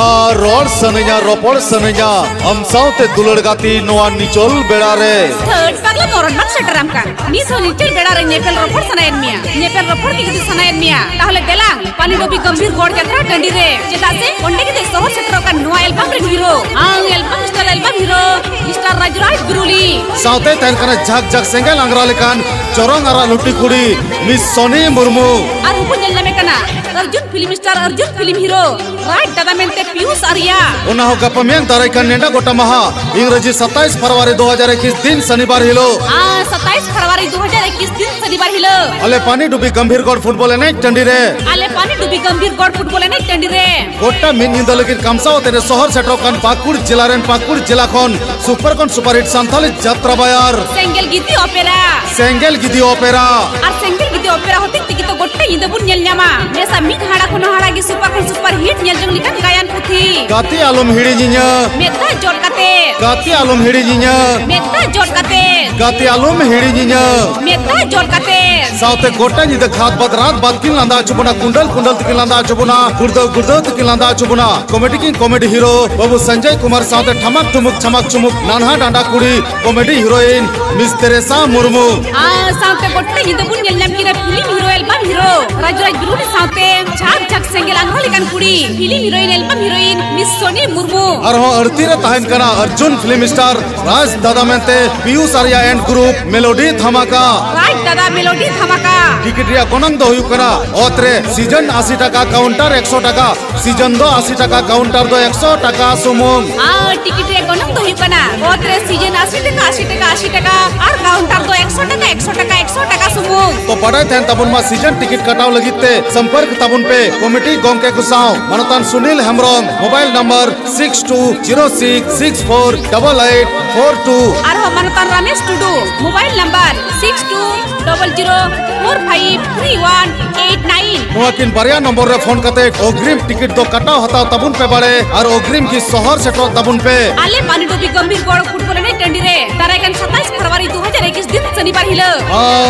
ᱟᱨ ᱨᱚᱲ ᱥᱟᱱᱟᱧᱟ, ᱨᱚᱯᱚᱲ ᱥᱟᱱᱟᱧᱟ, ᱟᱢ ᱥᱟᱶᱛᱮ ᱫᱩᱞᱟᱹᱲ ᱜᱟᱛᱮ ᱱᱚᱣᱟ ᱱᱤᱪᱚᱞ ᱵᱮᱲᱟ ᱨᱮ᱾ ᱛᱷᱟᱹᱨᱰ ᱯᱟᱜᱽᱞᱟ ᱢᱚᱨᱚᱱ ᱵᱟᱝ ᱥᱮᱴᱮᱨᱟᱢ ᱠᱟᱱ᱾ ᱱᱤᱛ ᱦᱚᱸ ᱱᱤᱪᱚᱞ ᱵᱮᱲᱟ ᱨᱮ ᱧᱮᱯᱮᱞ ᱨᱚᱯᱚᱲ ᱥᱟᱱᱟᱭᱮᱫ ᱢᱮᱭᱟ, ᱧᱮᱯᱮᱞ ᱨᱚᱯᱚᱲ ᱜᱮ ᱡᱩᱫᱤ ᱥᱟᱱᱟᱭᱮᱫ ᱢᱮᱭᱟ, ᱛᱟᱦᱚᱞᱮ ᱫᱮᱞᱟᱝ ᱯᱟᱱᱤᱰᱚᱵᱤ ᱜᱚᱢᱵᱷᱤᱨ ᱜᱚᱲ ᱡᱟᱛᱨᱟ ᱴᱟᱺᱰᱤ ᱨᱮ, ᱪᱮᱫᱟᱜ ᱥᱮ ᱚᱸᱰᱮ ᱜᱮ ᱥᱚᱦᱚᱨ ᱥᱮᱴᱮᱨᱚᱜ ᱠᱟᱱ ᱱᱚᱣᱟ ᱮᱞᱵᱟᱢ ᱨᱮᱱ ᱦᱤᱨᱳ᱾ ᱟᱝ album star album hero mister Rajraj Biruli. ᱥᱟᱶᱛᱮ ᱛᱟᱦᱮᱱ ᱠᱟᱱᱟ ᱡᱷᱟᱠ ᱡᱷᱟᱠ ᱥᱮᱸᱜᱮᱞ ᱟᱝᱨᱟ ᱞᱮᱠᱟᱱ ᱪᱚᱨᱚᱝ ᱟᱨᱟᱜ ᱞᱩᱴᱤ ᱠᱩᱲᱤ ᱢᱤᱥ ᱥᱚᱱᱤ ᱢᱩᱨᱢᱩ᱾ ᱟᱨ ᱦᱚᱸᱵᱚᱱ ᱧᱮᱞ ᱧᱟᱢᱮ ᱠᱟᱱᱟ Arjun film star Arjun film hero Raj ᱫᱟᱫᱟ ᱢᱮᱱᱛᱮ ᱯᱤᱭᱩᱥ ᱟᱨᱭᱟ᱾ ᱚᱱᱟ ᱦᱚᱸ ᱜᱟᱯᱟ ᱢᱮᱭᱟᱝ ᱫᱟᱨᱟᱭ ᱠᱟᱱ ᱱᱮᱰᱟ ᱜᱚᱴᱟ ᱢᱟᱦᱟ ᱤᱝᱨᱮᱡᱤ ᱥᱟᱛᱟᱭᱤᱥ ᱯᱷᱮᱵᱽᱨᱩᱣᱟᱨᱤ ᱫᱩ ᱦᱟᱡᱟᱨ ᱮᱠᱤᱥ, ᱫᱤᱱ ᱥᱚᱱᱤᱵᱟᱨ ᱦᱤᱞᱳᱜ᱾ ᱟᱨ ᱥᱟᱛᱟᱭᱤᱥ ᱯᱷᱮᱵᱽᱨᱩᱣᱟᱨᱤ ᱫᱩ ᱦᱟᱡᱟᱨ ᱮᱠᱤᱥ, ᱫᱤᱱ ᱥᱚᱱᱤᱵᱟᱨ ᱦᱤᱞᱳᱜ᱾ ᱟᱞᱮ ᱯᱟᱱᱤᱰᱩᱵᱤ ᱜᱚᱢᱵᱷᱤᱨ ᱜᱚᱲ ᱯᱷᱩᱴᱵᱚᱞ ᱮᱱᱮᱡ ᱴᱟᱺᱰᱤ ᱨᱮ᱾ ᱟᱞᱮ ᱯᱟᱱᱤᱰᱩᱵᱤ ᱜᱚᱢᱵᱷᱤᱨ ᱜᱚᱲ ᱯᱷᱩᱴᱵᱚᱞ ᱮᱱᱮᱡ ᱴᱟᱺᱰᱤ ᱨᱮ᱾ ᱜᱚᱴᱟ ᱢᱤᱫ ᱧᱤᱫᱟᱹ ᱞᱟᱹᱜᱤᱫ ᱠᱟᱢᱥᱟᱣ ᱟᱛᱮ ᱨᱮ ᱥᱚᱦᱚᱨ ᱥᱮᱴᱮᱨᱚᱜ ᱠᱟᱱ ᱯᱟᱹᱠᱩᱲ ᱡᱮᱞᱟ ᱨᱮᱱ ᱯᱟᱹᱠᱩᱲ ᱡᱮᱞᱟ ᱠᱷᱚᱱ ᱥᱩᱯᱟᱨ ᱠᱷᱚᱱ ᱥᱩᱯᱟᱨ ᱦᱤᱴ ᱥᱟᱱᱛᱟᱲᱤ ᱡᱟᱛᱨᱟ ᱵᱟᱭᱟᱨ᱾ ᱥᱮᱸᱜᱮᱞ ᱜᱤᱫᱤ ᱚᱯᱮᱨᱟ᱾ ᱥᱮᱸᱜᱮᱞ ᱜᱤᱫᱤ ᱚᱯᱮᱨᱟ᱾ ᱟᱨ ᱥᱮᱸᱜᱮᱞ ᱜᱤᱫᱤ ᱚᱯᱮᱨᱟ ᱦᱚᱛᱮᱡ ᱛᱮᱜᱮ ᱛᱚ ᱜᱚᱴᱟ ᱧᱤᱫᱟᱹ ᱵᱚᱱ ᱧᱮᱞ ᱧᱟᱢᱟ᱾ ᱢᱮᱥᱟ ᱢᱤᱫ ᱦᱟᱲᱟ ᱠᱷᱚᱱ ᱦᱚᱸ ᱦᱟᱲᱟ ᱜᱮ ᱥᱩᱯᱟᱨ ᱠᱷᱚᱱ ᱥᱩᱯᱟᱨ ᱦᱤᱴ ᱧᱮᱞ ᱡᱚᱝ ᱞᱮᱠᱟᱱ ᱜᱟᱭᱟᱱ ᱯᱩᱛᱷᱤ᱾ ᱜᱟᱛᱮ ᱟᱞᱚᱢ ᱦᱤᱲᱤᱧᱤᱧᱟ᱾ ᱢᱮᱫ ᱫᱟᱜ ᱡᱚᱨ ᱠᱟᱛᱮ᱾ ᱜᱟᱛᱮ ᱟᱞᱚᱢ ᱦᱤᱲᱤᱧᱤᱧᱟ᱾ ᱢᱮᱫ ᱫᱟᱜ ᱡᱚᱨ ᱠᱟᱛᱮ᱾ ᱜᱟᱛᱮ ᱟᱞᱚᱢ ᱦᱤᱲᱤᱧᱤᱧᱟ᱾ ᱢᱮᱫ ᱫᱟᱜ ᱡᱚᱨ ᱠᱟᱛᱮ᱾ ᱥᱟᱶᱛᱮ ᱜᱚᱴᱟ ᱧᱤᱫᱟᱹ ᱠᱷᱟᱫ ᱵᱟᱫ ᱨᱟᱛ ᱵᱟᱫ ᱠᱤᱱ ᱞᱟᱸᱫᱟ ᱦᱚᱪᱚ ᱵᱚᱱᱟ, ᱠᱩᱸᱰᱟᱹᱞ ᱠᱩᱸᱰᱟᱹᱞ ᱛᱮᱠᱤᱱ ᱞᱟᱸᱫᱟ ᱦᱚᱪᱚ ᱵᱚᱱᱟ, ᱜᱩᱲᱫᱟᱹᱣ ᱜᱩᱲᱫᱟᱹᱣ ᱛᱮᱠᱤᱱ ᱞᱟᱸᱫᱟ ᱦᱚᱪᱚ ᱵᱚᱱᱟ᱾ ᱠᱚᱢᱮᱰᱤ ᱠᱤᱝ ᱠᱚᱢᱮᱰᱤ ᱦᱤᱨᱳ ᱵᱟᱹᱵᱩ ᱥᱚᱧᱡᱚᱭ ᱠᱩᱢᱟᱨ ᱥᱟᱶᱛᱮ ᱴᱷᱟᱢᱟᱠ ᱴᱷᱩᱢᱩᱠ ᱪᱷᱟᱢᱟᱠ ᱪᱩᱢᱩᱠ ᱱᱟᱱᱦᱟ ᱰᱟᱸᱰᱟ ᱠᱩᱲᱤ ᱠᱚᱢᱮᱰᱤ ᱦᱤᱨᱳᱭᱤᱱ ᱢᱤᱥ ᱛᱮᱨᱮᱥᱟ ᱢᱩᱨᱢᱩ᱾ ᱟᱨ ᱥᱟᱶᱛᱮ ᱜᱚᱴᱟ ᱧᱤᱫᱟᱹ ᱵᱚᱱ ᱧᱮᱞ ᱧᱟᱢ ᱠᱤᱱᱟ ᱯᱷᱤᱞᱢ ᱦᱤᱨᱳ, ᱮᱞᱵᱟᱢ ᱦᱤᱨᱳ ᱨᱟᱡᱽ ᱨᱟᱡᱽ ᱵᱤᱨᱩᱱᱤ ᱥᱟᱶᱛᱮ ᱡᱷᱟᱠ ᱡᱷᱟᱠ ᱥᱮᱸᱜᱮᱞ ᱟᱝᱨᱟ ᱞᱮᱠᱟᱱ ᱠᱩᱲᱤ ᱯᱷᱤᱞᱢ ᱦᱤᱨᱳᱭᱤᱱ, ᱮᱞᱵᱟᱢ ᱦᱤᱨᱳᱭᱤᱱ ᱥᱚᱱᱤ ᱢᱩᱨᱢᱩ᱾ ᱟᱨᱦᱚᱸ ᱟᱹᱲᱛᱤ ᱨᱮ ᱛᱟᱦᱮᱱ ᱠᱟᱱᱟ ᱚᱨᱡᱩᱱ ᱯᱷᱤᱞᱢ ᱥᱴᱟᱨ ᱨᱟᱡᱽ ᱫᱟᱫᱟ ᱢᱮᱱᱛᱮ ᱯᱤᱭᱩᱥ ᱟᱨᱭᱟ ᱮᱱᱰ ᱜᱨᱩᱯ ᱢᱮᱞᱳᱰᱤ ᱫᱷᱟᱢᱟᱠᱟ᱾ ᱨᱟᱡᱽ ᱫᱟᱫᱟ ᱢᱮᱞᱳᱰᱤ ᱫᱷᱟᱢᱟᱠᱟ᱾ ᱴᱤᱠᱤᱴ ᱨᱮᱭᱟᱜ ᱜᱚᱱᱚᱝ ᱫᱚ ᱦᱩᱭᱩᱜ ᱠᱟᱱᱟ ᱚᱛ ᱨᱮ ᱥᱤᱡᱚᱱ ᱟᱥᱤ ᱴᱟᱠᱟ, ᱠᱟᱣᱩᱱᱴᱟᱨ ᱮᱠᱥᱚ ᱴᱟᱠᱟ᱾ ᱥᱤᱡᱚᱱ ᱫᱚ ᱟᱥᱤ ᱴᱟᱠᱟ, ᱠᱟᱣᱩᱱᱴᱟᱨ ᱫᱚ ᱮᱠᱥᱚ ᱴᱟᱠᱟ ᱥᱩᱢᱩᱝ᱾ ᱟᱨ ᱴᱤᱠᱤᱴ ᱨᱮᱭᱟᱜ ᱜᱚᱱᱚᱝ ᱫᱚ ᱦᱩᱭᱩᱜ ᱠᱟᱱᱟ ᱚᱛ ᱨᱮ ᱥᱤᱡᱚᱱ ᱟᱥᱤ ᱴᱟᱠᱟ, ᱟᱥᱤ ᱴᱟᱠᱟ, ᱟᱥᱤ ᱴᱟᱠᱟ ᱟᱨ ᱠᱟᱣᱩᱱᱴᱟᱨ ᱫᱚ ᱮᱠᱥᱚ ᱴᱟᱠᱟ, ᱮᱠᱥᱚ ᱴᱟᱠᱟ, ᱮᱠᱥᱚ ᱴᱟᱠᱟ ᱥᱩᱢᱩᱝ᱾ ᱛᱚ ᱵᱟᱰᱟᱭ ᱛᱟᱦᱮᱱ ᱛᱟᱵᱚᱱ ᱢᱟ, ᱥᱤᱡᱚᱱ ᱴᱤᱠᱤᱴ ᱠᱟᱴᱟᱣ ᱞᱟᱹᱜᱤᱫ ᱛᱮ ᱥᱚᱢᱯᱚᱨᱠ ᱛᱟᱵᱚᱱ ᱯᱮ ᱠᱚᱢᱤᱴᱤ ᱜᱚᱢᱠᱮ ᱠᱚ ᱥᱟᱶ, ᱢᱟᱱᱚᱛᱟᱱ Sunil Hembrom, mobile number six two zero six six four double eight four two᱾ ᱟᱨᱦᱚᱸ ᱢᱟᱱᱚᱛᱟᱱ Ramesh Tudu, mobile number six two double zero four five three one eight nine᱾ ᱱᱚᱣᱟ ᱠᱤᱱ ᱵᱟᱨᱭᱟ ᱱᱚᱢᱵᱚᱨ ᱨᱮ ᱯᱷᱳᱱ ᱠᱟᱛᱮ ᱚᱜᱨᱤᱢ ᱴᱤᱠᱤᱴ ᱫᱚ ᱠᱟᱴᱟᱣ ᱦᱟᱛᱟᱣ ᱛᱟᱵᱚᱱ ᱯᱮ ᱵᱟᱲᱮ ᱟᱨ ᱚᱜᱨᱤᱢ ᱜᱮ ᱥᱚᱦᱚᱨ ᱥᱮᱴᱮᱨᱚᱜ ᱛᱟᱵᱚᱱ ᱯᱮ᱾ ᱟᱞᱮ ᱯᱟᱱᱤᱰᱩᱵᱤ ᱜᱚᱢᱵᱷᱤᱨ ᱜᱚᱲ ᱯᱷᱩᱴᱵᱚᱞ ᱮᱱᱮᱡ ᱴᱟᱺᱰᱤ ᱨᱮ ᱫᱟᱨᱟᱭ ᱠᱟᱱ ᱥᱟᱛᱟᱭᱤᱥ ᱯᱷᱮᱵᱽᱨᱩᱣᱟᱨᱤ ᱫᱩ ᱦᱟᱡᱟᱨ ᱮᱠᱩᱥ ᱫᱤᱱ ᱥᱚᱱᱤᱵᱟᱨ ᱦᱤᱞᱳᱜ᱾ ᱟ,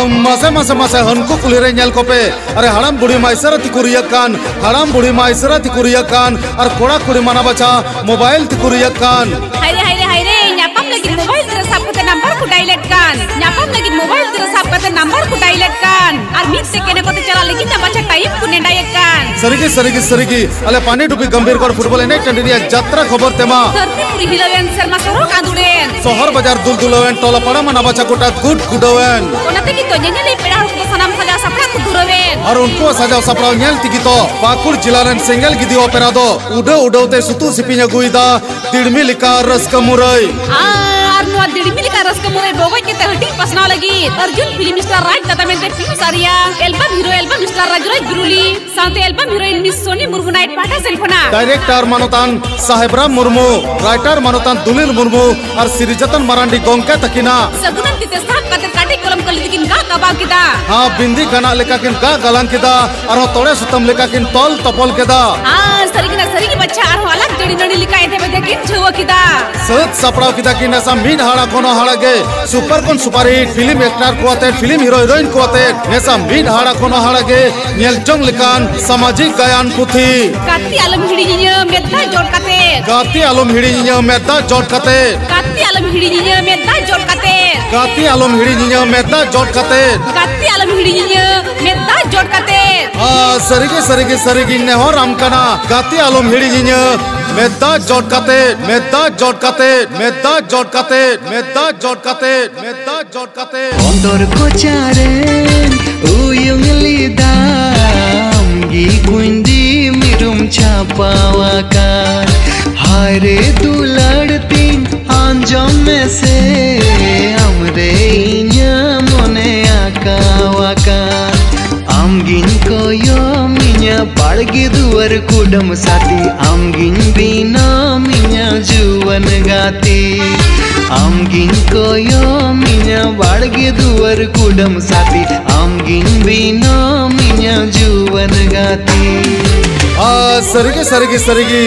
ᱢᱟᱥᱮ, ᱢᱟᱥᱮ, ᱢᱟᱥᱮ, ᱦᱟᱹᱱᱠᱩ ᱠᱩᱞᱦᱤ ᱨᱮ ᱧᱮᱞ ᱠᱚᱯᱮ᱾ ᱟᱨᱮ, ᱦᱟᱲᱟᱢ ᱵᱩᱲᱦᱤ ᱢᱟ ᱤᱥᱟᱹᱨᱟ ᱛᱮᱠᱚ ᱨᱩᱭᱟᱹᱜ ᱠᱟᱱ, ᱦᱟᱲᱟᱢ ᱵᱩᱲᱦᱤ ᱢᱟ ᱤᱥᱟᱹᱨᱟ ᱛᱮᱠᱚ ᱨᱩᱭᱟᱹᱜ ᱠᱟᱱ, ᱟᱨ ᱠᱚᱲᱟ ᱠᱩᱲᱤ ᱢᱟᱱᱟ ᱵᱟᱪᱷᱟ ᱢᱳᱵᱟᱭᱤᱞ ᱛᱮᱠᱚ ᱨᱩᱭᱟᱹᱜ ᱠᱟᱱ᱾ ᱦᱟᱭᱨᱮ, ᱦᱟᱭᱨᱮ, ᱦᱟᱭᱨᱮ, ᱧᱟᱯᱟᱢ ᱞᱟᱹᱜᱤᱫ ᱢᱳᱵᱟᱭᱤᱞ ᱛᱮ ᱥᱟᱵ ᱠᱟᱛᱮ ᱱᱟᱢᱵᱟᱨ ᱠᱚ ᱰᱟᱭᱞᱮᱴ ᱠᱟᱱ᱾ ᱧᱟᱯᱟᱢ ᱞᱟᱹᱜᱤᱫ ᱢᱳᱵᱟᱭᱤᱞ ᱛᱮ ᱥᱟᱵ ᱠᱟᱛᱮ ᱱᱟᱢᱵᱟᱨ ᱠᱚ ᱰᱟᱭᱞᱮᱴ ᱠᱟᱱ᱾ ᱟᱨ ᱢᱤᱫ ᱛᱮ ᱠᱮᱱᱮ ᱠᱚᱛᱮ ᱪᱟᱞᱟᱜ ᱞᱟᱹᱜᱤᱫ ᱱᱟ ᱵᱟᱪᱷᱟ ᱴᱟᱭᱤᱢ ᱠᱚ ᱱᱮᱰᱟᱭᱮᱫ ᱠᱟᱱ᱾ ᱥᱟᱹᱨᱤᱜᱮ, ᱥᱟᱹᱨᱤᱜᱮ, ᱥᱟᱹᱨᱤᱜᱮ, ᱟᱞᱮ ᱯᱟᱱᱤᱰᱩᱵᱤ ᱜᱚᱢᱵᱷᱤᱨᱜᱚᱲ ᱯᱷᱩᱴᱵᱚᱞ ᱮᱱᱮᱡ ᱴᱟᱺᱰᱤ ᱨᱮᱭᱟᱜ ᱡᱟᱛᱨᱟ ᱠᱷᱚᱵᱚᱨ ᱛᱮᱢᱟ᱾ ᱫᱷᱟᱹᱨᱛᱤ ᱯᱩᱨᱤ ᱦᱤᱞᱟᱹᱣᱮᱱ, ᱥᱮᱨᱢᱟ ᱥᱚᱨᱚᱜ ᱟᱸᱫᱩᱲᱮᱱ᱾ ᱥᱚᱦᱚᱨ ᱵᱟᱡᱟᱨ ᱫᱩᱞᱫᱩᱞᱟᱹᱣᱮᱱ, ᱴᱚᱞᱟ ᱯᱟᱲᱟ ᱢᱟᱱᱟ ᱵᱟᱪᱷᱟ ᱜᱚᱴᱟ ᱜᱩᱰ ᱜᱩᱰᱟᱹᱣᱮᱱ᱾ ᱚᱱᱟ ᱛᱮᱜᱮ ᱛᱚ ᱧᱮᱧᱮᱞᱤᱡ ᱯᱮᱲᱟ ᱦᱚᱲ ᱠᱚᱫᱚ ᱥᱟᱱᱟᱢ ᱥᱟᱡᱟᱣ ᱥᱟᱯᱲᱟᱣ ᱠᱚ ᱫᱷᱩᱨᱟᱹᱣᱮᱱ᱾ ᱟᱨ ᱩᱱᱠᱩᱣᱟᱜ ᱥᱟᱡᱟᱣ ᱥᱟᱯᱲᱟᱣ ᱧᱮᱞ ᱛᱮᱜᱮ ᱛᱚ ᱯᱟᱹᱠᱩᱲ ᱡᱮᱞᱟ ᱨᱮᱱ ᱥᱮᱸᱜᱮᱞ ᱜᱤᱫᱤ ᱚᱯᱮᱨᱟ ᱫᱚ ᱩᱰᱟᱹᱣ ᱩᱰᱟᱹᱣ ᱛᱮ ᱥᱩᱛᱩ ᱥᱤᱯᱤᱧ ᱟᱹᱜᱩᱭᱮᱫᱟ᱾ ᱫᱤᱲᱢᱤ ᱞᱮᱠᱟ ᱨᱟᱹᱥᱠᱟᱹ ᱢᱩᱨᱟᱹᱭ᱾ ᱟᱨ ᱱᱚᱣᱟ ᱫᱤᱲᱢᱤ ᱞᱮᱠᱟ ᱨᱟᱹᱥᱠᱟᱹ ᱢᱩᱨᱟᱹᱭ ᱵᱚᱜᱚᱡ ᱠᱟᱛᱮ ᱦᱟᱹᱴᱤᱧ ᱯᱟᱥᱱᱟᱣ ᱞᱟᱹᱜᱤᱫ ᱚᱨᱡᱩᱱ ᱯᱷᱤᱞᱢ ᱥᱴᱟᱨ ᱨᱟᱡᱽ ᱫᱟᱫᱟ ᱢᱮᱱᱛᱮ Piyush Arya, album hero album star Rajraj Biruli ᱥᱟᱶᱛᱮ album heroine miss Soni Murmu night ᱯᱟᱦᱴᱟ ᱥᱮᱱ ᱠᱷᱚᱱᱟᱜ᱾ ᱰᱟᱭᱨᱮᱠᱴᱚᱨ ᱢᱟᱱᱚᱛᱟᱱ ᱥᱟᱦᱮᱵᱨᱟᱢ ᱢᱩᱨᱢᱩ, ᱨᱟᱭᱴᱟᱨ ᱢᱟᱱᱚᱛᱟᱱ ᱫᱩᱞᱤᱞ ᱢᱩᱨᱢᱩ ᱟᱨ ᱥᱨᱤᱡᱚᱛᱚᱱ ᱢᱟᱨᱟᱱᱰᱤ ᱜᱚᱢᱠᱮ ᱛᱟᱹᱠᱤᱱᱟᱜ᱾ ᱥᱟᱹᱜᱩᱱᱟᱱ ᱛᱤᱛᱮ ᱥᱟᱵ ᱠᱟᱛᱮ ᱠᱟᱹᱴᱤᱡ ᱠᱚᱞᱚᱢ ᱠᱟᱹᱞᱤ ᱛᱮᱠᱤᱱ ᱜᱟᱜ ᱜᱟᱵᱟᱣ ᱠᱮᱫᱟ᱾ ᱦᱟᱸ, ᱵᱤᱱᱫᱤ ᱜᱟᱱᱟᱜ ᱞᱮᱠᱟ ᱠᱤᱱ ᱜᱟᱜ ᱜᱟᱞᱟᱝ ᱠᱮᱫᱟ, ᱟᱨᱦᱚᱸ ᱛᱚᱲᱮ ᱥᱩᱛᱟᱹᱢ ᱞᱮᱠᱟ ᱠᱤᱱ ᱛᱚᱞ ᱛᱚᱯᱚᱞ ᱠᱮᱫᱟ᱾ ᱦᱟᱸ, ᱥᱟᱹᱨᱤ ᱠᱟᱱᱟ, ᱥᱟᱹᱨᱤ ᱜᱮ ᱵᱟᱪᱷᱟ, ᱟᱨᱦᱚᱸ ᱟᱞᱟᱜ ᱡᱟᱹᱲᱤ ᱱᱟᱹᱲᱤ ᱞᱮᱠᱟ ᱮᱫᱮ ᱵᱮᱫᱮ ᱠᱤᱱ ᱡᱷᱟᱹᱣᱟᱹ ᱠᱮᱫᱟ᱾ ᱥᱟᱹᱛ ᱥᱟᱯᱲᱟᱣ ᱠᱮᱫᱟ ᱠᱤᱱ ᱱᱮᱥᱟ ᱢᱤᱫ ᱦᱟᱲᱟ ᱠᱷᱚᱱ ᱦᱚᱸ ᱦᱟᱲᱟ ᱜᱮ ᱥᱩᱯᱟᱨ ᱠᱷᱚᱱ ᱥᱩᱯᱟᱨ ᱦᱤᱴ ᱯᱷᱤᱞᱢ ᱮᱠᱴᱟᱨ ᱠᱚ ᱟᱛᱮ, ᱯᱷᱤᱞᱢ ᱦᱤᱨᱳ ᱦᱤᱨᱳᱭᱤᱱ ᱠᱚ ᱟᱛᱮ ᱱᱮᱥᱟ ᱢᱤᱫ ᱦᱟᱲᱟ ᱠᱷᱚᱱ ᱦᱚᱸ ᱦᱟᱲᱟ ᱜᱮ ᱧᱮᱞ ᱡᱚᱝ ᱞᱮᱠᱟᱱ ᱥᱟᱢᱟᱡᱤᱠ ᱜᱟᱭᱟᱱ ᱯᱩᱛᱷᱤ᱾ ᱜᱟᱛᱮ ᱟᱞᱚᱢ ᱦᱤᱲᱤᱧᱤᱧᱟᱹ ᱢᱮᱫ ᱫᱟᱜ ᱡᱚᱲ ᱠᱟᱛᱮ᱾ ᱜᱟᱛᱮ ᱟᱞᱚᱢ ᱦᱤᱲᱤᱧᱤᱧᱟᱹ ᱢᱮᱫ ᱫᱟᱜ ᱡᱚᱲ ᱠᱟᱛᱮ᱾ ᱜᱟᱛᱮ ᱟᱞᱚᱢ ᱦᱤᱲᱤᱧᱤᱧᱟᱹ ᱢᱮᱫ ᱫᱟᱜ ᱡᱚᱲ ᱠᱟᱛᱮ᱾ ᱜᱟᱛᱮ ᱟᱞᱚᱢ ᱦᱤᱲᱤᱧᱤᱧᱟᱹ ᱢᱮᱫ ᱫᱟᱜ ᱡᱚᱲ ᱠᱟᱛᱮ᱾ ᱜᱟᱛᱮ ᱟᱞᱚᱢ ᱦᱤᱲᱤᱧᱤᱧᱟᱹ ᱢᱮᱫ ᱫᱟᱜ ᱡᱚᱲ ᱠᱟᱛᱮ᱾ ᱟ, ᱥᱟᱹᱨᱤᱜᱮ, ᱥᱟᱹᱨᱤᱜᱮ, ᱥᱟᱹᱨᱤᱜᱤᱧ ᱱᱮᱦᱚᱨᱟᱢ ᱠᱟᱱᱟ, ᱜᱟᱛᱮ ᱟᱞᱚᱢ ᱦᱤᱲᱤᱧᱤᱧᱟᱹ᱾ ᱢᱮᱫ ᱫᱟᱜ ᱡᱚᱴ ᱠᱟᱛᱮ, ᱢᱮᱫ ᱫᱟᱜ ᱡᱚᱴ ᱠᱟᱛᱮ, ᱢᱮᱫ ᱫᱟᱜ ᱡᱚᱴ ᱠᱟᱛᱮ, ᱢᱮᱫ ᱫᱟᱜ ᱡᱚᱴ ᱠᱟᱛᱮ, ᱢᱮᱫ ᱫᱟᱜ ᱡᱚᱴ ᱠᱟᱛᱮ᱾ ᱚᱱᱛᱚᱨ ᱠᱚᱪᱟᱨᱮᱧ ᱩᱭᱩᱝ ᱞᱮᱫᱟ, ᱟᱢᱜᱮ ᱠᱩᱸᱭᱰᱤ ᱢᱤᱨᱩᱢ ᱪᱷᱟᱯᱟᱣ ᱟᱠᱟᱫ᱾ ᱦᱟᱭ ᱨᱮ ᱫᱩᱞᱟᱹᱲ ᱛᱤᱧ ᱟᱸᱡᱚᱢ ᱢᱮᱥᱮ, ᱟᱢᱨᱮ ᱤᱧᱟᱹᱜ ᱢᱚᱱᱮ ᱟᱸᱠᱟᱣ ᱟᱠᱟᱫ᱾ ᱟᱢᱜᱤᱧ ᱠᱚᱭᱚᱢᱤᱧᱟ ᱵᱟᱲᱜᱮ ᱫᱩᱣᱟᱹᱨ ᱠᱩᱰᱟᱹᱢ ᱥᱟᱛᱮ, ᱟᱢᱜᱤᱧ ᱵᱮᱱᱟᱣᱤᱧᱟ ᱡᱩᱣᱟᱹᱱ ᱜᱟᱛᱮ᱾ ᱟᱢᱜᱤᱧ ᱠᱚᱭᱚᱢᱤᱧᱟ ᱵᱟᱲᱜᱮ ᱫᱩᱣᱟᱹᱨ ᱠᱩᱰᱟᱹᱢ ᱥᱟᱛᱮ, ᱟᱢᱜᱤᱧ ᱵᱮᱱᱟᱣᱤᱧᱟ ᱡᱩᱣᱟᱹᱱ ᱜᱟᱛᱮ᱾ ᱟᱨ ᱥᱟᱹᱨᱤᱜᱮ, ᱥᱟᱹᱨᱤᱜᱮ, ᱥᱟᱹᱨᱤᱜᱮ,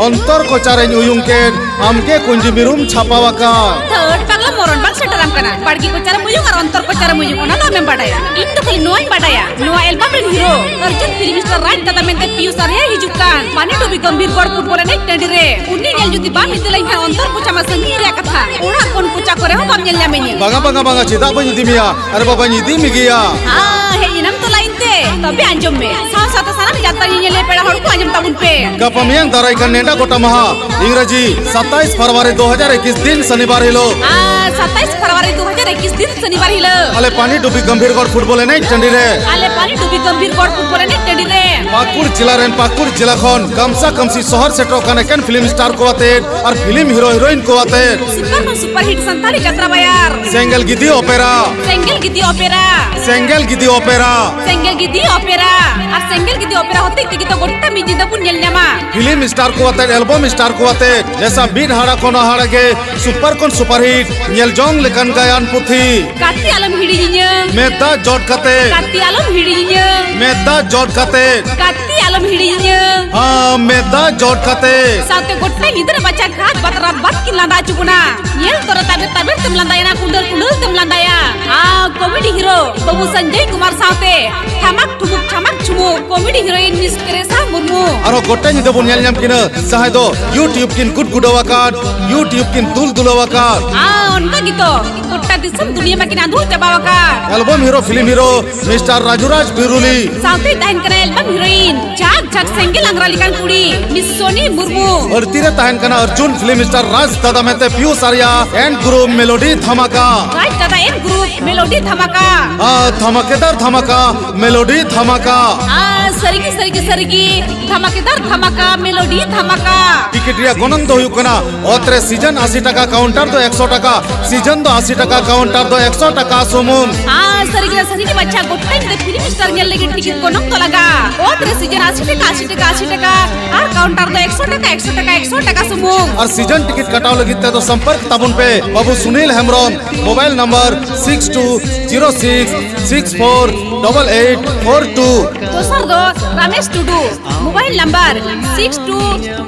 ᱚᱱᱛᱚᱨ ᱠᱚᱪᱟᱨᱮᱧ ᱩᱭᱩᱝ ᱠᱮᱫ, ᱟᱢᱜᱮ ᱠᱩᱸᱭᱰᱤ ᱢᱤᱨᱩᱢ ᱪᱷᱟᱯᱟᱣ ᱟᱠᱟᱫ᱾ ᱛᱷᱟᱹᱴ ᱯᱟᱜᱽᱞᱟ ᱢᱚᱨᱚᱱ ᱵᱟᱝ ᱥᱮᱴᱮᱨᱟᱢ ᱠᱟᱱᱟ᱾ ᱵᱟᱲᱜᱮ ᱠᱚᱪᱟᱨᱮᱢ ᱩᱭᱩᱝ ᱟᱨ ᱚᱱᱛᱚᱨ ᱠᱚᱪᱟᱨᱮᱢ ᱩᱭᱩᱝ, ᱚᱱᱟ ᱫᱚ ᱟᱢᱮᱢ ᱵᱟᱰᱟᱭᱟ᱾ ᱤᱧ ᱫᱚ ᱠᱷᱟᱹᱞᱤ ᱱᱚᱣᱟᱧ ᱵᱟᱰᱟᱭᱟ, ᱱᱚᱣᱟ ᱮᱞᱵᱟᱢ ᱨᱮᱱ hero Arjun film star Raj ᱫᱟᱫᱟ ᱢᱮᱱᱛᱮ ᱯᱤᱭᱩᱥ ᱟᱨᱭᱟ ᱦᱤᱡᱩᱜ ᱠᱟᱱ᱾ ᱯᱟᱱᱤ ᱰᱩᱵᱤ ᱜᱚᱢᱵᱷᱤᱨ ᱜᱚᱲ ᱯᱷᱩᱴᱵᱚᱞ ᱮᱱᱮᱡ ᱴᱟᱺᱰᱤ ᱨᱮ᱾ ᱩᱱᱤ ᱧᱮᱞ ᱡᱩᱫᱤ ᱵᱟᱢ ᱤᱫᱤ ᱞᱮᱱᱠᱷᱟᱱ ᱚᱱᱛᱚᱨ ᱠᱚᱪᱟ ᱢᱟ ᱥᱟᱺᱜᱤᱧ ᱨᱮᱭᱟᱜ ᱠᱟᱛᱷᱟ, ᱚᱲᱟᱜ ᱠᱷᱚᱱ ᱠᱚᱪᱟ ᱠᱚᱨᱮ ᱦᱚᱸ ᱵᱟᱢ ᱧᱮᱞ ᱧᱟᱢᱮᱧᱟ᱾ ᱵᱟᱝᱟ, ᱵᱟᱝᱟ, ᱵᱟᱝᱟ, ᱪᱮᱫᱟᱜ ᱵᱟᱹᱧ ᱤᱫᱤ ᱢᱮᱭᱟ? ᱟᱨᱮ ᱵᱟᱵᱟᱧ ᱤᱫᱤ ᱢᱮᱜᱮᱭᱟ᱾ ᱟ, ᱦᱮᱡ ᱮᱱᱟᱢ ᱛᱚ ᱞᱟᱭᱤᱱ ᱛᱮ, ᱛᱚᱵᱮ ᱟᱸᱡᱚᱢ ᱢᱮ, ᱥᱟᱶ ᱥᱟᱶᱛᱮ ᱥᱟᱱᱟᱢ ᱡᱟᱛᱨᱟ ᱧᱮᱧᱮᱞᱤᱭᱟᱹ ᱯᱮᱲᱟ ᱦᱚᱲ ᱠᱚ ᱟᱸᱡᱚᱢ ᱛᱟᱵᱚᱱ ᱯᱮ᱾ ᱜᱟᱯᱟ ᱢᱮᱭᱟᱝ ᱫᱟᱨᱟᱭ ᱠᱟᱱ ᱱᱮᱰᱟ ᱜᱚᱴᱟ ᱢᱟᱦᱟ, ᱤᱝᱨᱟᱡᱤ ᱥᱟᱛᱟᱭᱤᱥ ᱯᱷᱮᱵᱽᱨᱩᱣᱟᱨᱤ ᱫᱩ ᱦᱟᱡᱟᱨ ᱮᱠᱩᱥ ᱫᱤᱱ ᱥᱚᱱᱤᱵᱟᱨ ᱦᱤᱞᱳᱜ᱾ ᱟᱨ ᱥᱟᱛᱟᱭᱤᱥ ᱯᱷᱮᱵᱽᱨᱩᱣᱟᱨᱤ ᱫᱩ ᱦᱟᱡᱟᱨ ᱮᱠᱩᱥ ᱫᱤᱱ ᱥᱚᱱᱤᱵᱟᱨ ᱦᱤᱞᱳᱜ᱾ ᱟᱞᱮ ᱯᱟᱱᱤ ᱰᱩᱵᱤ ᱜᱚᱢᱵᱷᱤᱨ ᱜᱚᱲ ᱯᱷᱩᱴᱵᱚᱞ ᱮᱱᱮᱡ ᱴᱟᱺᱰᱤ ᱨᱮ᱾ ᱟᱞᱮ ᱯᱟᱱᱤ ᱰᱩᱵᱤ ᱜᱚᱢᱵᱷᱤᱨ ᱜᱚᱲ ᱯᱷᱩᱴᱵᱚᱞ ᱮᱱᱮᱡ ᱴᱟᱺᱰᱤ ᱨᱮ᱾ ᱯᱟᱹᱠᱩᱲ ᱡᱮᱞᱟ ᱨᱮᱱ ᱯᱟᱹᱠᱩᱲ ᱡᱮᱞᱟ ᱠᱷᱚᱱ ᱠᱟᱢᱥᱟ ᱠᱟᱢᱥᱤ ᱥᱚᱦᱚᱨ ᱥᱮᱴᱮᱨᱚᱜ ᱠᱟᱱ ᱮᱠᱮᱱ ᱯᱷᱤᱞᱢ ᱥᱴᱟᱨ ᱠᱚ ᱟᱛᱮ ᱟᱨ ᱯᱷᱤᱞᱢ ᱦᱤᱨᱳ ᱦᱤᱨᱳᱭᱤᱱ ᱠᱚ ᱟᱛᱮ᱾ ᱥᱩᱯᱟᱨ ᱠᱷᱚᱱ ᱥᱩᱯᱟᱨ ᱦᱤᱴ ᱥᱟᱱᱛᱟᱲᱤ ᱡᱟᱛᱨᱟ ᱵᱟᱭᱟᱨ᱾ ᱥᱮᱸᱜᱮᱞ ᱜᱤᱫᱤ ᱚᱯᱮᱨᱟ᱾ ᱥᱮᱸᱜᱮᱞ ᱜᱤᱫᱤ ᱚᱯᱮᱨᱟ᱾ ᱥᱮᱸᱜᱮᱞ ᱜᱤᱫᱤ ᱚᱯᱮᱨᱟ᱾ ᱥᱮᱸᱜᱮᱞ ᱜᱤᱫᱤ ᱚᱯᱮᱨᱟ᱾ ᱟᱨ ᱥᱮᱸᱜᱮᱞ ᱜᱤᱫᱤ ᱚᱯᱮᱨᱟ ᱦᱚᱛᱮᱡ ᱛᱮᱜᱮ ᱛᱚ ᱜᱚᱴᱟ ᱢᱤᱫ ᱧᱤᱫᱟᱹ ᱵᱚᱱ ᱧᱮᱞ ᱧᱟᱢᱟ᱾ ᱯᱷᱤᱞᱢ ᱥᱴᱟᱨ ᱠᱚ ᱟᱛᱮ, ᱮᱞᱵᱚᱢ ᱥᱴᱟᱨ ᱠᱚ ᱟᱛᱮ, ᱱᱮᱥᱟ ᱢᱤᱫ ᱦᱟᱲᱟ ᱠᱷᱚᱱ ᱦᱟᱲᱟ ᱜᱮ ᱥᱩᱯᱟᱨ ᱠᱷᱚᱱ ᱥᱩᱯᱟᱨ ᱦᱤᱴ, ᱧᱮᱞ ᱡᱚᱝ ᱞᱮᱠᱟᱱ ᱜᱟᱭᱟᱱ ᱯᱩᱛᱷᱤ᱾ ᱜᱟᱛᱮ ᱟᱞᱚᱢ ᱦᱤᱲᱤᱧᱤᱧᱟᱹ᱾ ᱢᱮᱫ ᱫᱟᱜ ᱡᱚᱴ ᱠᱟᱛᱮ᱾ ᱜᱟᱛᱮ ᱟᱞᱚᱢ ᱦᱤᱲᱤᱧᱤᱧᱟᱹ᱾ ᱢᱮᱫ ᱫᱟᱜ ᱡᱚᱴ ᱠᱟᱛᱮ᱾ ᱜᱟᱛᱮ ᱟᱞᱚᱢ ᱦᱤᱲᱤᱧᱤᱧᱟᱹ᱾ ᱦᱟᱸ, ᱢᱮᱫ ᱫᱟᱜ ᱡᱚᱴ ᱠᱟᱛᱮ᱾ ᱥᱟᱶᱛᱮ ᱜᱚᱴᱟ ᱧᱤᱫᱟᱹ ᱨᱮ ᱵᱟᱪᱟ ᱜᱷᱟᱴ ᱵᱟᱛᱨᱟ ᱵᱟᱛ ᱠᱤᱱ ᱞᱟᱸᱫᱟ ᱦᱚᱪᱚ ᱵᱚᱱᱟ᱾ ᱧᱮᱞ ᱛᱚᱨᱟ ᱛᱟᱵᱮᱨ ᱛᱟᱵᱮᱨ ᱛᱮᱢ ᱞᱟᱸᱫᱟᱭᱟ, ᱠᱩᱸᱰᱟᱹᱞ ᱠᱩᱸᱰᱟᱹᱞ ᱛᱮᱢ ᱞᱟᱸᱫᱟᱭᱟ᱾ ᱟᱨ ᱠᱚᱢᱮᱰᱤ ᱦᱤᱨᱳ ᱵᱟᱹᱵᱩ ᱥᱚᱧᱡᱚᱭ ᱠᱩᱢᱟᱨ ᱥᱟᱶᱛᱮ ᱴᱷᱟᱢᱟᱠ ᱴᱷᱩᱢᱩᱠ ᱪᱷᱟᱢᱟᱠ ᱪᱷᱩᱢᱩᱠ ᱠᱚᱢᱮᱰᱤ ᱦᱤᱨᱳᱭᱤᱱ ᱢᱤᱥ ᱛᱮᱨᱮᱥᱟ ᱢᱩᱨᱢᱩ᱾ ᱟᱨᱦᱚᱸ ᱜᱚᱴᱟ ᱧᱤᱫᱟᱹ ᱵᱚᱱ ᱧᱮᱞ ᱧᱟᱢ ᱠᱤᱱᱟ, ᱡᱟᱦᱟᱸᱭ ᱫᱚ YouTube ᱠᱤᱱ ᱜᱩᱰ ᱜᱩᱰᱟᱹᱣ ᱟᱠᱟᱫ, YouTube ᱠᱤᱱ ᱫᱩᱞ ᱫᱩᱞᱟᱹᱣ ᱟᱠᱟᱫ᱾ ᱟᱨ ᱚᱱᱠᱟ ᱜᱮᱛᱚ ᱜᱚᱴᱟ ᱫᱤᱥᱚᱢ ᱫᱩᱱᱤᱭᱟᱹ ᱢᱟᱠᱤᱱ ᱟᱸᱫᱳᱲ ᱪᱟᱵᱟᱣ ᱟᱠᱟᱫ᱾ Album hero, film hero mister Raju Raj Biruli. ᱥᱟᱶᱛᱮ ᱛᱟᱦᱮᱱ ᱠᱟᱱᱟ ᱮᱞᱵᱟᱢ ᱦᱤᱨᱳᱭᱤᱱ ᱡᱷᱟᱠ ᱡᱷᱟᱠ ᱥᱮᱸᱜᱮᱞ ᱟᱝᱨᱟ ᱞᱮᱠᱟᱱ ᱠᱩᱲᱤ ᱢᱤᱥ ᱥᱳᱱᱤ ᱢᱩᱨᱢᱩ᱾ ᱵᱟᱹᱲᱛᱤ ᱨᱮ ᱛᱟᱦᱮᱱ ᱠᱟᱱᱟ ᱚᱨᱡᱩᱱ ᱯᱷᱤᱞᱢ ᱥᱴᱟᱨ ᱨᱟᱡᱽ ᱫᱟᱫᱟ ᱢᱮᱱᱛᱮ ᱯᱤᱭᱩᱥ ᱟᱨᱭᱟ and group melody ᱫᱷᱟᱢᱟᱠᱟ᱾ ᱨᱟᱡᱽ ᱫᱟᱫᱟ and group melody ᱫᱷᱟᱢᱟᱠᱟ᱾ ᱟ, ᱫᱷᱟᱢᱟᱠᱮᱫᱟᱨ ᱫᱷᱟᱢᱟᱠᱟ, melody ᱫᱷᱟᱢᱟᱠᱟ᱾ ᱟ, ᱥᱟᱹᱨᱤᱜᱮ, ᱥᱟᱹᱨᱤᱜᱮ, ᱥᱟᱹᱨᱤᱜᱮ, ᱫᱷᱟᱢᱟᱠᱮᱫᱟᱨ ᱫᱷᱟᱢᱟᱠᱟ, melody ᱫᱷᱟᱢᱟᱠᱟ᱾ ᱴᱤᱠᱤᱴ ᱨᱮᱭᱟᱜ ᱜᱚᱱᱚᱝ ᱫᱚ ᱦᱩᱭᱩᱜ ᱠᱟᱱᱟ, ᱚᱛ ᱨᱮ ᱥᱤᱡᱚᱱ ᱟᱥᱤ ᱴᱟᱠᱟ, ᱠᱟᱣᱩᱱᱴᱟᱨ ᱫᱚ ᱮᱠᱥᱚ ᱴᱟᱠᱟ᱾ ᱥᱤᱡᱚᱱ ᱫᱚ ᱟᱥᱤ ᱴᱟᱠᱟ, ᱠᱟᱣᱩᱱᱴᱟᱨ ᱫᱚ ᱮᱠᱥᱚ ᱴᱟᱠᱟ ᱥᱩᱢᱩᱝ᱾ ᱟ, ᱥᱟᱹᱨᱤᱜᱮ, ᱥᱟᱹᱨᱤᱜᱮ ᱵᱟᱪᱷᱟ, ᱜᱚᱴᱟ ᱧᱤᱫᱟᱹ ᱯᱷᱤᱞᱢ ᱥᱴᱟᱨ ᱧᱮᱞ ᱞᱟᱹᱜᱤᱫ ᱴᱤᱠᱤᱴ ᱜᱚᱱᱚᱝ ᱫᱚ ᱞᱟᱜᱟ᱾ ᱚᱛ ᱨᱮ ᱥᱤᱡᱚᱱ ᱟᱥᱤ ᱴᱟᱠᱟ, ᱟᱥᱤ ᱴᱟᱠᱟ, ᱟᱥᱤ ᱴᱟᱠᱟ, ᱟᱨ ᱠᱟᱣᱩᱱᱴᱟᱨ ᱫᱚ ᱮᱠᱥᱚ ᱴᱟᱠᱟ, ᱮᱠᱥᱚ ᱴᱟᱠᱟ, ᱮᱠᱥᱚ ᱴᱟᱠᱟ ᱥᱩᱢᱩᱝ᱾ ᱟᱨ ᱥᱤᱡᱚᱱ ᱴᱤᱠᱤᱴ ᱠᱟᱴᱟᱣ ᱞᱟᱹᱜᱤᱫ ᱛᱮᱫᱚ ᱥᱚᱢᱯᱚᱨᱠ ᱛᱟᱵᱚᱱ ᱯᱮ ᱵᱟᱹᱵᱩ Sunil Hembrom, mobile number six two zero six six four double eight four two. ᱫᱚᱥᱟᱨ ᱫᱚ Ramesh Tudu, mobile number six two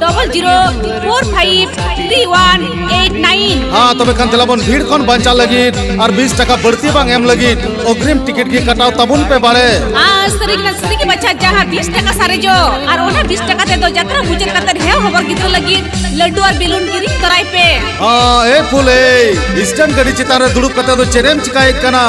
double zero four five three one eight nine. ᱦᱮᱸ, ᱛᱚᱵᱮ ᱠᱷᱟᱱ ᱫᱮᱞᱟ ᱵᱚᱱ ᱵᱷᱤᱲ ᱠᱷᱚᱱ ᱵᱟᱧᱪᱟᱣ ᱞᱟᱹᱜᱤᱫ ᱟᱨ ᱵᱤᱥ ᱴᱟᱠᱟ ᱵᱟᱹᱲᱛᱤ ᱵᱟᱝ ᱮᱢ ᱞᱟᱹᱜᱤᱫ ᱚᱜᱨᱤᱢ ᱴᱤᱠᱤᱴ ᱜᱮ ᱠᱟᱴᱟᱣ ᱛᱟᱵᱚᱱ ᱯᱮ ᱵᱟᱲᱮ᱾ ᱟᱨ ᱥᱟᱹᱨᱤ ᱜᱮ ᱥᱟᱹᱨᱤ ᱜᱮ ᱵᱟᱪᱷᱟ, ᱡᱟᱦᱟᱸ ᱵᱤᱥ ᱴᱟᱠᱟ ᱥᱟᱨᱮᱡᱚᱜ ᱟᱨ ᱚᱱᱟ ᱵᱤᱥ ᱴᱟᱠᱟ ᱛᱮᱫᱚ ᱡᱟᱛᱨᱟ ᱢᱩᱪᱟᱹᱫ ᱠᱟᱛᱮ ᱦᱮᱸ ᱦᱚᱵᱚᱨ ᱜᱤᱫᱽᱨᱟᱹ ᱞᱟᱹᱜᱤᱫ ᱞᱟᱹᱰᱩ ᱟᱨ ᱵᱮᱞᱩᱱ ᱠᱤᱨᱤᱧ ᱛᱚᱨᱟᱭ ᱯᱮ᱾ ᱟ, ᱮ ᱯᱷᱩᱞ ᱮᱭ, ᱤᱥᱴᱟᱨᱱ ᱜᱟᱹᱰᱤ ᱪᱮᱛᱟᱱ ᱨᱮ ᱫᱩᱲᱩᱵ ᱠᱟᱛᱮ ᱫᱚ ᱪᱮᱫ ᱮᱢ ᱪᱤᱠᱟᱭᱮᱫ ᱠᱟᱱᱟ?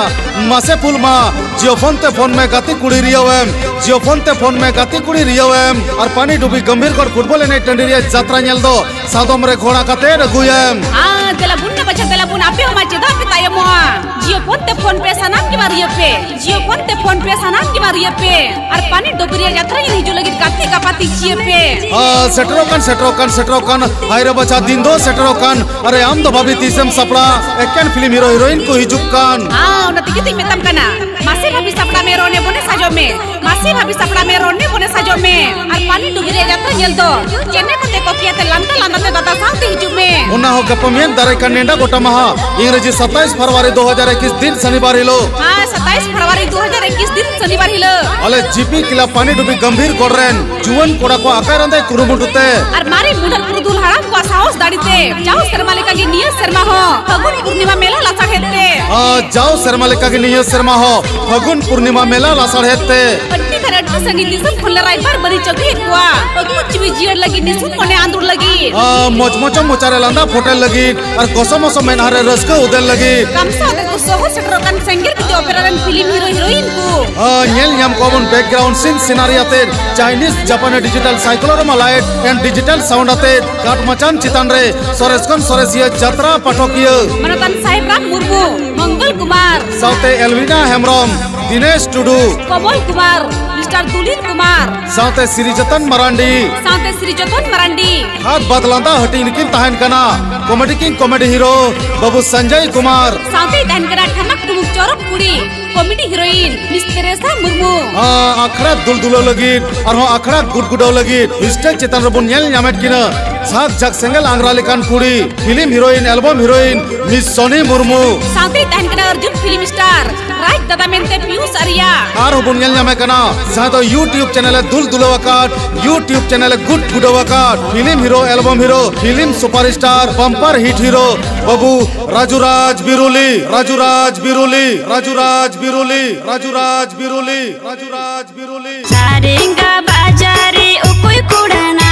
ᱢᱟᱥᱮ ᱯᱷᱩᱞ ᱢᱟ, ᱡᱤᱭᱳ ᱯᱷᱳᱱ ᱛᱮ ᱯᱷᱳᱱ ᱢᱮ ᱜᱟᱛᱮ ᱠᱩᱲᱤ ᱨᱤᱭᱟᱹᱣ ᱮᱢ, ᱡᱤᱭᱳ ᱯᱷᱳᱱ ᱛᱮ ᱯᱷᱳᱱ ᱢᱮ ᱜᱟᱛᱮ ᱠᱩᱲᱤ ᱨᱤᱭᱟᱹᱣ ᱮᱢ, ᱟᱨ ᱯᱟᱱᱤ ᱰᱩᱵᱤ ᱜᱚᱢᱵᱷᱤᱨᱜᱚᱲ ᱯᱷᱩᱴᱵᱚᱞ ᱮᱱᱮᱡ ᱴᱟᱺᱰᱤ ᱨᱮᱭᱟᱜ ᱡᱟᱛᱨᱟ ᱧᱮᱞ ᱫᱚ ᱥᱟᱫᱚᱢ ᱨᱮ ᱜᱷᱚᱲᱟ ᱠᱟᱛᱮ ᱟᱹᱜᱩᱭᱮᱢ᱾ ᱟ, ᱫᱮᱞᱟ ᱵᱩᱱ ᱱᱟ ᱵᱟᱪᱷᱟ, ᱫᱮᱞᱟ ᱵᱩᱱ, ᱟᱯᱮ ᱦᱚᱸ ᱢᱟ ᱪᱮᱫᱟᱜ ᱯᱮ ᱛᱟᱭᱚᱢᱚᱜᱼᱟ? ᱡᱤᱭᱳ ᱯᱷᱳᱱ ᱛᱮ ᱯᱷᱳᱱ ᱯᱮ, ᱥᱟᱱᱟᱢ ᱜᱮ ᱵᱟᱨᱭᱟᱹ ᱯᱮ᱾ ᱡᱤᱭᱳ ᱯᱷᱳᱱ ᱛᱮ ᱯᱷᱳᱱ ᱯᱮ, ᱥᱟᱱᱟᱢ ᱜᱮ ᱵᱟᱨᱭᱟᱹ ᱯᱮ᱾ ᱟᱨ ᱯᱟᱱᱤ ᱰᱩᱵᱤ ᱨᱮᱭᱟᱜ ᱡᱟᱛᱨᱟ ᱧᱮᱞ ᱦᱤᱡᱩᱜ ᱞᱟᱹᱜᱤᱫ ᱜᱟᱛᱮ ᱜᱟᱯᱟᱛᱮ ᱪᱤᱭᱟᱹ ᱯᱮ᱾ ᱟ, ᱥᱮᱴᱮᱨᱚᱜ ᱠᱟᱱ, ᱥᱮᱴᱮᱨᱚᱜ ᱠᱟᱱ, ᱥᱮᱴᱮᱨᱚᱜ ᱠᱟᱱ, ᱦᱟᱭ ᱨᱮ ᱵᱟᱪᱷᱟ, ᱫᱤᱱ ᱫᱚ ᱥᱮᱴᱮᱨᱚᱜ ᱠᱟᱱ᱾ ᱟᱨᱮ, ᱟᱢ ᱫᱚ ᱵᱷᱟᱵᱤ ᱛᱤᱥᱮᱢ ᱥᱟᱯᱲᱟᱜᱼᱟ? ᱮᱠᱮᱱ ᱯᱷᱤᱞᱢ ᱦᱤᱨᱳ ᱦᱤᱨᱳᱭᱤᱱ ᱠᱚ ᱦᱤᱡᱩᱜ ᱠᱟᱱ᱾ ᱟ, ᱚᱱᱟ ᱛᱮᱜᱮ ᱛᱚᱧ ᱢᱮᱛᱟᱢ ᱠᱟᱱᱟ, ᱢᱟᱥᱮ ᱵᱷᱟᱵᱤ ᱥᱟᱯᱲᱟᱜ ᱢᱮ, ᱨᱚᱱᱮ ᱵᱚᱱᱮ ᱥᱟᱡᱚᱜ ᱢᱮ᱾ ᱢᱟᱥᱮ ᱵᱷᱟᱵᱤ ᱥᱟᱯᱲᱟᱜ ᱢᱮ, ᱨᱚᱱᱮ ᱵᱚᱱᱮ ᱥᱟᱡᱚᱜ ᱢᱮ᱾ ᱟᱨ ᱯᱟᱱᱤ ᱰᱩᱵᱤ ᱨᱮᱭᱟᱜ ᱡᱟᱛᱨᱟ ᱧᱮᱞ ᱫᱚ ᱪᱮᱱᱮ ᱠᱚᱛᱮ ᱠᱚᱯᱤᱭᱟᱛᱮ ᱞᱟᱸᱫᱟ ᱞᱟᱸᱫᱟ ᱛᱮ ᱫᱟᱫᱟ ᱥᱟᱶᱛᱮ ᱦᱤᱡᱩᱜ ᱢᱮ᱾ ᱚᱱᱟ ᱦᱚᱸ ᱜᱟᱯᱟ ᱢᱮᱭᱟᱝ ᱫᱟᱨᱟᱭ ᱠᱟᱱ ᱱᱮᱰᱟ ᱜᱚᱴᱟ ᱢᱟᱦᱟ, ᱤᱝᱨᱮᱡᱤ ᱥᱟᱛᱟᱭᱤᱥ ᱯᱷᱮᱵᱽᱨᱩᱣᱟᱨᱤ ᱫᱩ ᱦᱟᱡᱟᱨ ᱮᱠᱤᱥ ᱫᱤᱱ ᱥᱚᱱᱤᱵᱟᱨ ᱦᱤᱞᱳᱜ᱾ ᱦᱮᱸ, ᱥᱟᱛᱟᱭᱤᱥ ᱯᱷᱮᱵᱽᱨᱩᱣᱟᱨᱤ ᱫᱩ ᱦᱟᱡᱟᱨ ᱮᱠᱤᱥ ᱫᱤᱱ ᱥᱚᱱᱤᱵᱟᱨ ᱦᱤᱞᱳᱜ᱾ ᱟᱞᱮ ᱡᱤᱯᱤ ᱠᱞᱟᱵᱽ ᱯᱟᱱᱤ ᱰᱩᱵᱤ ᱜᱚᱢᱵᱷᱤᱨ ᱜᱚᱲ ᱨᱮᱱ ᱡᱩᱣᱟᱹᱱ ᱠᱚᱲᱟ ᱠᱚ ᱟᱠᱟᱭ ᱨᱟᱸᱫᱮ ᱠᱩᱨᱩᱢᱩᱴᱩ ᱛᱮ ᱟᱨ ᱢᱟᱨᱮ ᱢᱩᱰᱟᱹᱨ ᱯᱩᱨᱩᱫᱷᱩᱞ ᱦᱟᱲᱟᱢ ᱠᱚᱣᱟᱜ ᱥᱟᱦᱚᱥ ᱫᱟᱲᱮ ᱛᱮ ᱡᱟᱣ ᱥᱮᱨᱢᱟ ᱞᱮᱠᱟᱜᱮ ᱱᱤᱭᱟᱹ ᱥᱮᱨᱢᱟ ᱦᱚᱸ ᱯᱷᱟᱹᱜᱩᱱ ᱯᱩᱨᱱᱤᱢᱟ ᱢᱮᱞᱟ ᱞᱟᱥᱟᱲᱦᱮᱫ ᱛᱮ ᱟᱨ ᱡᱟᱣ ᱥᱮᱨᱢᱟ ᱞᱮᱠᱟᱜᱮ ᱱᱤᱭᱟᱹ ᱥᱮᱨᱢᱟ ᱦᱚᱸ ᱯᱷᱟᱹᱜᱩᱱ ᱯᱩᱨᱱᱤᱢᱟ ᱢᱮᱞᱟ ᱞᱟᱥᱟᱲᱦᱮᱫ ᱛᱮ ᱟᱹᱰᱤ ᱫᱷᱟᱨᱮ ᱟᱹᱰᱤ ᱥᱟᱺᱜᱤᱧ ᱫᱤᱥᱚᱢ ᱠᱷᱚᱱ ᱞᱮ ᱨᱟᱭᱵᱟᱨ ᱵᱟᱹᱨᱤ ᱪᱟᱹᱜᱩᱭᱮᱫ ᱠᱚᱣᱟ᱾ ᱟᱹᱜᱩ ᱡᱤᱣᱤ ᱡᱤᱭᱟᱹᱲ ᱞᱟᱹᱜᱤᱫ, ᱱᱤᱥᱩᱱ ᱢᱚᱱᱮ ᱟᱸᱫᱳᱲ ᱞᱟᱹᱜᱤᱫ᱾ ᱟᱨ ᱢᱚᱪ ᱢᱚᱪᱚ ᱢᱚᱪᱟ ᱨᱮ ᱞᱟᱸᱫᱟ ᱯᱷᱚᱴᱮᱞ ᱞᱟᱹᱜᱤᱫ ᱟᱨ ᱜᱚᱥᱚ ᱢᱚᱥᱚ ᱢᱮᱫᱦᱟ ᱨᱮ ᱨᱟᱹᱥᱠᱟᱹ ᱩᱫᱮᱞ ᱞᱟᱹᱜᱤᱫ᱾ ᱠᱟᱢᱥᱟ ᱟᱛᱮ ᱠᱚ ᱥᱚᱦᱚᱨ ᱥᱮᱴᱮᱨᱚᱜ ᱠᱟᱱ ᱥᱮᱸᱜᱮᱞ ᱵᱤᱫᱽᱫᱟᱹ ᱚᱯᱮᱨᱟ ᱨᱮᱱ ᱯᱷᱤᱞᱢ ᱦᱤᱨᱳ ᱦᱤᱨᱳᱭᱤᱱ ᱠᱚ᱾ ᱟᱨ ᱧᱮᱞ ᱧᱟᱢ ᱠᱚᱣᱟ ᱵᱚᱱ background scene scenery ᱟᱛᱮ Chinese Japanese digital cyclorama light and digital sound ᱟᱛᱮ ᱠᱟᱴ ᱢᱟᱪᱟᱱ ᱪᱮᱛᱟᱱ ᱨᱮ ᱥᱚᱨᱮᱥ ᱠᱷᱚᱱ ᱥᱚᱨᱮᱥᱤᱭᱟᱹ ᱡᱟᱛᱨᱟ ᱯᱟᱴᱷᱚᱠᱤᱭᱟᱹ᱾ ᱢᱟᱱᱚᱛᱟᱱ ᱥᱟᱦᱮᱵ ᱨᱟᱢ ᱢᱩᱨᱢᱩ, ᱢᱚᱝᱜᱚᱞ ᱠᱩᱢᱟᱨ᱾ ᱥᱟᱶᱛᱮ ᱮᱞᱵᱤᱱᱟ ᱦᱮᱢᱵᱨᱚᱢ, ᱫᱤᱱᱮᱥ ᱴᱩᱰᱩ᱾ ᱠᱚᱢᱚᱞ ᱠᱩᱢᱟᱨ, ᱢᱤᱥᱴᱟᱨ ᱫᱩᱞᱤᱱ ᱠᱩᱢᱟᱨ᱾ ᱥᱟᱶᱛᱮ ᱥᱨᱤ ᱡᱚᱛᱚᱱ ᱢᱟᱨᱟᱱᱰᱤ᱾ ᱥᱟᱶᱛᱮ ᱥᱨᱤ ᱡᱚᱛᱚᱱ ᱢᱟᱨᱟᱱᱰᱤ᱾ ᱦᱟᱛ ᱵᱟᱫ ᱞᱟᱸᱫᱟ ᱦᱟᱹᱴᱤᱧ ᱨᱮᱠᱤᱱ ᱛᱟᱦᱮᱱ ᱠᱟᱱᱟ comedy king comedy hero ᱵᱟᱹᱵᱩ ᱥᱚᱧᱡᱚᱭ ᱠᱩᱢᱟᱨ᱾ ᱥᱟᱶᱛᱮᱭ ᱛᱟᱦᱮᱱ ᱠᱟᱱᱟ ᱴᱷᱟᱢᱟᱠ ᱴᱩᱢᱩᱠ ᱪᱚᱨᱚᱠ ᱠᱩᱲᱤ comedy heroine Miss Teresa Murmu. ᱟᱸ, ᱟᱠᱷᱲᱟ ᱫᱩᱞ ᱫᱩᱞᱟᱹᱣ ᱞᱟᱹᱜᱤᱫ ᱟᱨᱦᱚᱸ ᱟᱠᱷᱲᱟ ᱜᱩᱰ ᱜᱩᱰᱟᱹᱣ ᱞᱟᱹᱜᱤᱫ stage ᱪᱮᱛᱟᱱ ᱨᱮᱵᱚᱱ ᱧᱮᱞ ᱧᱟᱢᱮᱫ ᱠᱤᱱᱟ ᱥᱟᱛ ᱡᱷᱟᱠ ᱥᱮᱸᱜᱮᱞ ᱟᱝᱜᱽᱨᱟ ᱞᱮᱠᱟᱱ ᱠᱩᱲᱤ, film heroine, album heroine Miss ᱥᱚᱱᱤ ᱢᱩᱨᱢᱩ᱾ ᱥᱟᱶᱛᱮᱭ ᱛᱟᱦᱮᱱ ᱠᱟᱱᱟ ᱚᱨᱡᱩᱱ film star ᱨᱟᱡᱽ ᱫᱟᱫᱟ ᱢᱮᱱᱛᱮ ᱯᱤᱭᱩᱥ ᱟᱨᱭᱟ᱾ ᱟᱨᱦᱚᱸ ᱵᱚᱱ ᱧᱮᱞ ᱧᱟᱢᱮ ᱠᱟᱱᱟ ᱡᱟᱦᱟᱸ ᱫᱚ YouTube channel ᱮ ᱫᱩᱞ ᱫᱩᱞᱟᱹᱣ ᱟᱠᱟᱫ, YouTube channel ᱮ ᱜᱩᱰ ᱜᱩᱰᱟᱹᱣ ᱟᱠᱟᱫ, film hero, album hero, film superstar, bumper hit hero ᱵᱟᱹᱵᱩ ᱨᱟᱡᱩ ᱨᱟᱡᱽ ᱵᱤᱨᱩᱞᱤ, ᱨᱟᱡᱩ ᱨᱟᱡᱽ ᱵᱤᱨᱩᱞᱤ, ᱨᱟᱡᱩ ᱨᱟᱡᱽ ᱵᱤᱨᱩᱞᱤ, ᱨᱟᱡᱩ ᱨᱟᱡᱽ ᱵᱤᱨᱩᱞᱤ, ᱨᱟᱡᱩ ᱨᱟᱡᱽ ᱵᱤᱨᱩᱞᱤ᱾ ᱥᱟᱨᱮᱝᱜᱟ ᱵᱟᱡᱟᱨ ᱨᱮ ᱚᱠᱚᱭ ᱠᱚᱲᱟᱱᱟ?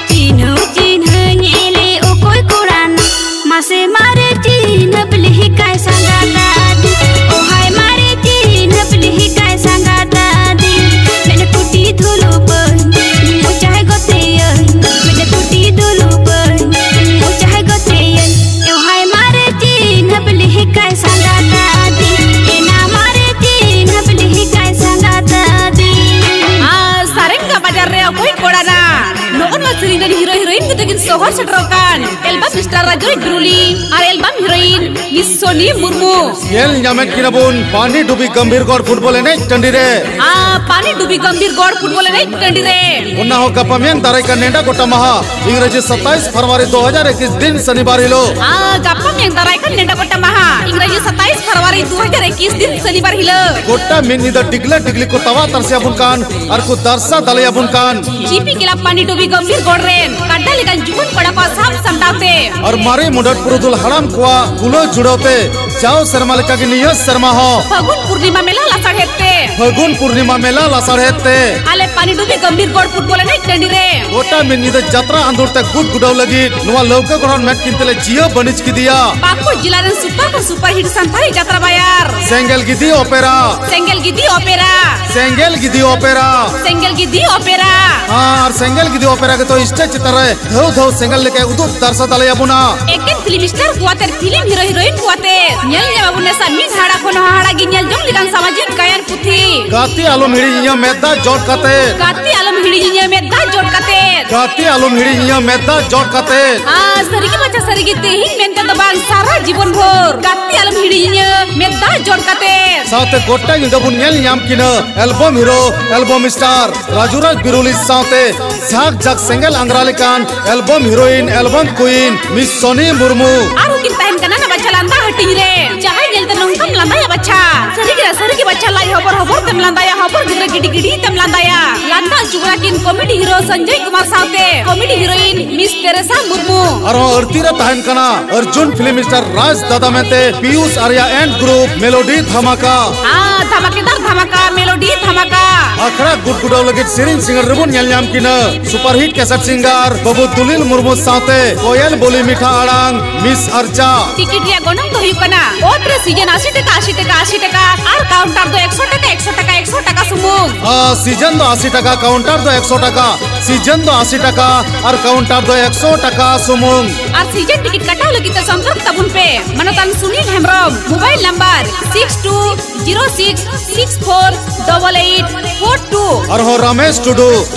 ᱪᱤᱱᱦᱟᱹ ᱪᱤᱱᱦᱟᱹ ᱧᱮᱞᱮ ᱚᱠᱚᱭ ᱠᱚᱲᱟᱱᱟ? ᱢᱟᱥᱮ ᱢᱟᱨᱮ ᱪᱤᱱᱦᱟᱹᱯ ᱞᱤᱦᱤᱠᱟᱭ ᱥᱟᱸᱜᱟᱛᱟᱫᱤ᱾ ᱳ ᱦᱟᱭ ᱢᱟᱨᱮ ᱪᱤᱱᱦᱟᱹᱯ ᱞᱤᱦᱤᱠᱟᱭ ᱥᱟᱸᱜᱟᱛᱟᱫᱤ᱾ ᱢᱮᱱᱮ ᱠᱩᱴᱤ ᱫᱷᱩᱞᱩᱯᱟᱹᱧ, ᱢᱚᱪᱟᱭ ᱜᱚᱛᱮᱭᱟᱹᱧ᱾ ᱢᱮᱱᱮ ᱠᱩᱴᱤ ᱫᱷᱩᱞᱩᱯᱟᱹᱧ, ᱢᱚᱪᱟᱭ ᱜᱚᱛᱮᱭᱟᱹᱧ᱾ ᱳ ᱦᱟᱭ ᱢᱟᱨᱮ ᱪᱤᱱᱦᱟᱹᱯ ᱞᱤᱦᱤᱠᱟᱭ ᱥᱟᱸᱜᱟᱛᱟᱫᱤ᱾ ᱮᱱᱟ ᱢᱟᱨᱮ ᱪᱤᱱᱦᱟᱹᱯ ᱞᱤᱦᱤᱠᱟᱭ ᱥᱟᱸᱜᱟᱛᱟᱫᱤ᱾ ᱟᱨ ᱥᱟᱨᱮᱝᱜᱟ ᱵᱟᱡᱟᱨ ᱨᱮ ᱚᱠᱚᱭ ᱠᱚᱲᱟᱱᱟ? ᱱᱚᱜᱼᱚ ᱱᱚᱣᱟ ᱥᱮᱨᱮᱧ ᱨᱮᱱ ᱦᱤᱨᱳ ᱦᱤᱨᱳᱭᱤᱱ ᱠᱚ ᱛᱟᱹᱠᱤᱱ ᱥᱚᱦᱚᱨ ᱥᱮᱴᱮᱨᱚᱜ ᱠᱟᱱ᱾ ᱮᱞᱵᱟᱢ ᱥᱴᱟᱨ ᱨᱟᱡᱩ ᱨᱟᱡᱽ ᱵᱤᱨᱩᱞᱤ ᱟᱨ album heroine miss Soni Murmu. ᱧᱮᱞ ᱧᱟᱢᱮᱫ ᱠᱤᱱᱟ ᱵᱚᱱ ᱯᱟᱱᱤ ᱰᱩᱵᱤ ᱜᱚᱢᱵᱷᱤᱨᱜᱚᱲ ᱯᱷᱩᱴᱵᱚᱞ ᱮᱱᱮᱡ ᱴᱟᱺᱰᱤ ᱨᱮ᱾ ᱟ, ᱯᱟᱱᱤ ᱰᱩᱵᱤ ᱜᱚᱢᱵᱷᱤᱨᱜᱚᱲ ᱯᱷᱩᱴᱵᱚᱞ ᱮᱱᱮᱡ ᱴᱟᱺᱰᱤ ᱨᱮ᱾ ᱚᱱᱟ ᱦᱚᱸ ᱜᱟᱯᱟ ᱢᱮᱭᱟᱝ ᱫᱟᱨᱟᱭ ᱠᱟᱱ ᱱᱮᱰᱟ ᱜᱚᱴᱟ ᱢᱟᱦᱟ, ᱤᱝᱨᱮᱡᱤ ᱥᱟᱛᱟᱭᱤᱥ ᱯᱷᱮᱵᱽᱨᱩᱣᱟᱨᱤ ᱫᱩ ᱦᱟᱡᱟᱨ ᱮᱠᱩᱥ ᱫᱤᱱ ᱥᱚᱱᱤᱵᱟᱨ ᱦᱤᱞᱳᱜ᱾ ᱟ, ᱜᱟᱯᱟ ᱢᱮᱭᱟᱝ ᱫᱟᱨᱟᱭ ᱠᱟᱱ ᱱᱮᱰᱟ ᱜᱚᱴᱟ ᱢᱟᱦᱟ, ᱤᱝᱨᱮᱡᱤ ᱥᱟᱛᱟᱭᱤᱥ ᱯᱷᱮᱵᱽᱨᱩᱣᱟᱨᱤ ᱫᱩ ᱦᱟᱡᱟᱨ ᱮᱠᱩᱥ ᱫᱤᱱ ᱥᱚᱱᱤᱵᱟᱨ ᱦᱤᱞᱳᱜ᱾ ᱜᱚᱴᱟ ᱢᱤᱫ ᱧᱤᱫᱟᱹ ᱰᱤᱜᱽᱞᱟᱹ ᱰᱤᱜᱽᱞᱤ ᱠᱚ ᱛᱟᱣᱟ ᱛᱟᱨᱥᱮ ᱟᱵᱚᱱ ᱠᱟᱱ ᱟᱨ ᱠᱚ ᱫᱟᱨᱥᱟ ᱫᱟᱞᱮ ᱟᱵᱚᱱ ᱠᱟᱱ᱾ ᱡᱤᱯᱤ ᱠᱞᱟᱵᱽ ᱯᱟᱱᱤ ᱰᱩᱵᱤ ᱜᱚᱢᱵᱷᱤᱨ ᱜᱚᱲ ᱨᱮᱱ ᱠᱟᱰᱟ ᱞᱮᱠᱟᱱ ᱡᱩᱣᱟᱹᱱ ᱠᱚᱲᱟ ᱠᱚᱣᱟᱜ ᱥᱟᱵ ᱥᱟᱢᱴᱟᱣ ᱛᱮ ᱟᱨ ᱢᱟᱨᱮ ᱢᱩᱰᱟᱹᱴ ᱯᱩᱨᱩᱫᱷᱩᱞ ᱦᱟᱲᱟᱢ ᱠᱚᱣᱟᱜ ᱠᱩᱞᱟᱹᱣ ᱡᱩᱲᱟᱹᱣ ᱛᱮ ᱡᱟᱣ ᱥᱮᱨᱢᱟ ᱞᱮᱠᱟᱜᱮ ᱱᱤᱭᱟᱹ ᱥᱮᱨᱢᱟ ᱦᱚᱸ ᱯᱷᱟᱹᱜᱩᱱ ᱯᱩᱨᱱᱤᱢᱟ ᱢᱮᱞᱟ ᱞᱟᱥᱟᱲᱦᱮᱫ ᱛᱮ ᱯᱷᱟᱹᱜᱩᱱ ᱯᱩᱨᱱᱤᱢᱟ ᱢᱮᱞᱟ ᱞᱟᱥᱟᱲᱦᱮᱫ ᱛᱮ ᱟᱞᱮ ᱯᱟᱱᱤᱰᱩᱵᱤ ᱜᱚᱢᱵᱷᱤᱨ ᱜᱚᱲ ᱯᱷᱩᱴᱵᱚᱞ ᱮᱱᱮᱡ ᱴᱟᱺᱰᱤ ᱨᱮ ᱜᱚᱴᱟ ᱢᱤᱫ ᱧᱤᱫᱟᱹ ᱡᱟᱛᱨᱟ ᱟᱸᱫᱳᱲ ᱛᱮ ᱜᱩᱰ ᱜᱩᱰᱟᱹᱣ ᱞᱟᱹᱜᱤᱫ ᱱᱚᱣᱟ ᱞᱟᱹᱣᱠᱟᱹ ᱜᱚᱲᱦᱚᱱ ᱢᱮᱫ ᱠᱤᱱ ᱛᱮᱞᱮ ᱡᱤᱭᱟᱹ ᱵᱟᱹᱱᱤᱡ ᱠᱮᱫᱮᱭᱟ᱾ ᱯᱟᱹᱠᱩᱲ ᱡᱤᱞᱟ ᱨᱮᱱ ᱥᱩᱯᱟᱨ ᱠᱷᱚᱱ ᱥᱩᱯᱟᱨ ᱦᱤᱴ ᱥᱟᱱᱛᱟᱲᱤ ᱡᱟᱛᱨᱟ ᱵᱟᱭᱟᱨ ᱥᱮᱸᱜᱮᱞ ᱜᱤᱫᱤ ᱚᱯᱮᱨᱟ᱾ ᱥᱮᱸᱜᱮᱞ ᱜᱤᱫᱤ ᱚᱯᱮᱨᱟ᱾ ᱥᱮᱸᱜᱮᱞ ᱜᱤᱫᱤ ᱚᱯᱮᱨᱟ᱾ ᱥᱮᱸᱜᱮᱞ ᱜᱤᱫᱤ ᱚᱯᱮᱨᱟ᱾ ᱟᱨ ᱥᱮᱸᱜᱮᱞ ᱜᱤᱫᱤ ᱚᱯᱮᱨᱟ ᱜᱮᱛᱚ ᱥᱴᱮᱡ ᱪᱮᱛᱟᱱ ᱨᱮ ᱫᱷᱟᱹᱣ ᱫᱷᱟᱹᱣ ᱥᱮᱸᱜᱮᱞ ᱞᱮᱠᱟᱭ ᱩᱫᱩᱜ ᱫᱟᱨᱥᱟ ᱫᱟᱲᱮᱭᱟᱵᱚᱱᱟ᱾ ᱮᱠᱮᱱ ᱯᱷᱤᱞᱢ ᱥᱴᱟᱨ ᱠᱚ ᱟᱛᱮ ᱯᱷᱤᱞᱢ ᱦᱤᱨᱳ ᱦᱤᱨᱳᱭᱤᱱ ᱠᱚ ᱟᱛᱮ ᱧᱮᱞ ᱧᱟᱢ ᱟᱵᱚᱱ ᱱᱮᱥᱟ ᱢᱤᱫ ᱦᱟᱦᱟᱲᱟ ᱠᱷᱚᱱ ᱦᱚᱸ ᱦᱟᱦᱟᱲᱟ ᱜᱮ ᱧᱮᱞ ᱡᱚᱝ ᱞᱮᱠᱟᱱ ᱥᱟᱢᱟᱡᱤᱠ ᱜᱟᱭᱟᱱ ᱯᱩᱛᱷᱤ᱾ ᱜᱟᱛᱮ ᱟᱞᱚᱢ ᱦᱤᱲᱤᱧ ᱤᱧᱟᱹ ᱢᱮᱫ ᱫᱟᱜ ᱡᱚᱴ ᱠᱟᱛᱮ᱾ ᱜᱟᱛᱮ ᱟᱞᱚᱢ ᱦᱤᱲᱤᱧ ᱤᱧᱟᱹ ᱢᱮᱫ ᱫᱟᱜ ᱡᱚᱴ ᱠᱟᱛᱮ᱾ ᱜᱟᱛᱮ ᱟᱞᱚᱢ ᱦᱤᱲᱤᱧ ᱤᱧᱟᱹ ᱢᱮᱫ ᱫᱟᱜ ᱡᱚᱴ ᱠᱟᱛᱮ᱾ ᱟᱨ ᱥᱟᱹᱨᱤ ᱜᱮ ᱵᱟᱪᱷᱟ ᱥᱟᱹᱨᱤ ᱜᱮ ᱛᱮᱦᱮᱧ ᱢᱮᱱᱛᱮ ᱫᱚ ᱵᱟᱝ ᱥᱟᱨᱟ ᱡᱤᱵᱚᱱ ᱵᱷᱳᱨ ᱜᱟᱛᱮ ᱟᱞᱚᱢ ᱦᱤᱲᱤᱧ ᱤᱧᱟᱹ ᱢᱮᱫ ᱫᱟᱜ ᱡᱚᱴ ᱠᱟᱛᱮ᱾ ᱥᱟᱶᱛᱮ ᱜᱚᱴᱟ ᱧᱤᱫᱟᱹ ᱵᱚᱱ ᱧᱮᱞ ᱧᱟᱢ ᱠᱤᱱᱟ album hero album star Raju Raj Biruli ᱥᱟᱶᱛᱮ ᱡᱷᱟᱠ ᱡᱷᱟᱠ ᱥᱮᱸᱜᱮᱞ ᱟᱝᱜᱽᱨᱟ ᱞᱮᱠᱟᱱ album heroine album queen miss Soni Murmu. ᱟᱨ ᱩᱱᱠᱤᱱ ᱛᱟᱦᱮᱱ ᱠᱟᱱᱟ ᱱᱟ ᱵᱟᱪᱷᱟ ᱞᱟᱸᱫᱟ ᱦᱟᱹᱴᱤᱧ ᱨᱮ᱾ ᱡᱟᱦᱟᱸᱭ ᱧᱮᱞᱛᱮ ᱱᱚᱝᱠᱟᱢ ᱞᱟᱸᱫᱟᱭᱟ ᱵᱟᱪᱷᱟ᱾ ᱥᱟᱹᱨᱤ ᱜᱮ ᱥᱟᱹᱨᱤ ᱜᱮ ᱵᱟᱪᱷᱟ ᱞᱟᱡ ᱦᱚᱵᱚᱨ ᱦᱚᱵᱚᱨ ᱛᱮᱢ ᱞᱟᱸᱫᱟᱭᱟ, ᱦᱚᱵᱚᱨ ᱜᱤᱫᱽᱨᱟᱹ ᱜᱤᱰᱤ ᱜᱤᱰᱤ ᱛᱮᱢ ᱞᱟᱸᱫᱟᱭᱟ᱾ ᱞᱟᱸᱫᱟ ᱦᱚᱪᱚ ᱠᱤᱱ ᱠᱚᱢᱮᱰᱤ ᱦᱤᱨᱳ ᱥᱚᱧᱡᱚᱭ ᱠᱩᱢᱟᱨ ᱥᱟᱶᱛᱮ ᱠᱚᱢᱮᱰᱤ ᱦᱤᱨᱳᱭᱤᱱ ᱢᱤᱥ ᱛᱮᱨᱮᱥᱟ ᱢᱩᱨᱢᱩ᱾ ᱟᱨᱦᱚᱸ ᱟᱹᱲᱛᱤ ᱨᱮ ᱛᱟᱦᱮᱱ ᱠᱟᱱᱟ ᱚᱨᱡᱩᱱ ᱯᱷᱤᱞᱢ ᱥᱴᱟᱨ ᱨᱟᱡᱽ ᱫᱟᱫᱟ ᱢᱮᱱᱛᱮ ᱯᱤᱭᱩᱥ ᱟᱨᱭᱟ ᱮᱱᱰ ᱜᱨᱩᱯ ᱢᱮᱞᱳᱰᱤ ᱫᱷᱟᱢᱟᱠᱟ᱾ ᱦᱟᱸ, ᱫᱷᱟᱢᱟᱠᱮᱫᱟᱨ ᱫᱷᱟᱢᱟᱠᱟ, ᱢᱮᱞᱳᱰᱤ ᱫᱷᱟᱢᱟᱠᱟ᱾ ᱟᱠᱷᱲᱟ ᱜᱩᱰᱜᱩᱰᱟᱹᱣ ᱞᱟᱹᱜᱤᱫ ᱥᱮᱨᱮᱧ ᱥᱤᱸᱜᱟᱹᱲ ᱨᱮᱵᱚᱱ ᱧᱮᱞ ᱧᱟᱢ ᱠᱤᱱᱟ ᱥᱩᱯᱟᱨ ᱦᱤᱴ ᱠᱮᱥᱮᱴ ᱥᱤᱝᱜᱟᱨ ᱵᱟᱹᱵᱩ ᱫᱩᱞᱤᱞ ᱢᱩᱨᱢᱩ ᱥᱟᱶᱛᱮ ᱠᱚᱭᱮᱞ ᱵᱚᱞᱤ ᱢᱤᱴᱷᱟ ᱟᱲᱟᱝ ᱢᱤᱥ ᱟᱨᱪᱟ᱾ ᱴᱤᱠᱤᱴ ᱨᱮᱭᱟᱜ ᱜᱚᱱᱚᱝ ᱫᱚ ᱦᱩᱭᱩᱜ ᱠᱟᱱᱟ ᱚᱛ ᱨᱮ ᱥᱤᱡᱮᱱ ᱟᱥᱤ ᱴᱟᱠᱟ, ᱟᱥᱤ ᱴᱟᱠᱟ, ᱟᱥᱤ ᱴᱟᱠᱟ ᱟᱨ ᱠᱟᱣᱩᱱᱴᱟᱨ ᱫᱚ ᱮᱠᱥᱚ ᱴᱟᱠᱟ, ᱮᱠᱥᱚ ᱴᱟᱠᱟ, ᱮᱠᱥᱚ ᱴᱟᱠᱟ ᱥᱩᱢᱩᱝ᱾ ᱟᱨ ᱥᱤᱡᱮᱱ ᱫᱚ ᱟᱥᱤ ᱴᱟᱠᱟ, ᱠᱟᱣᱩᱱᱴᱟᱨ ᱫᱚ ᱮᱠᱥᱚ ᱴᱟᱠᱟ᱾ ᱥᱤᱡᱮᱱ ᱫᱚ ᱟᱥᱤ ᱴᱟᱠᱟ ᱟᱨ ᱠᱟᱣᱩᱱᱴᱟᱨ ᱫᱚ ᱮᱠᱥᱚ ᱴᱟᱠᱟ ᱥᱩᱢᱩᱝ᱾ ᱟᱨ ᱥᱤᱡᱮᱱ ᱴᱤᱠᱤᱴ ᱠᱟᱴᱟᱣ ᱞᱟᱹᱜᱤᱫ ᱛᱮ ᱥᱚᱢᱯᱚᱨᱠ ᱛᱟᱵᱚᱱ ᱯᱮ ᱢᱟᱱᱚᱛᱟᱱ Sunil Hembrom, mobile number six two zero six six four double eight four two. ᱟᱨᱦᱚᱸ Ramesh Tudu,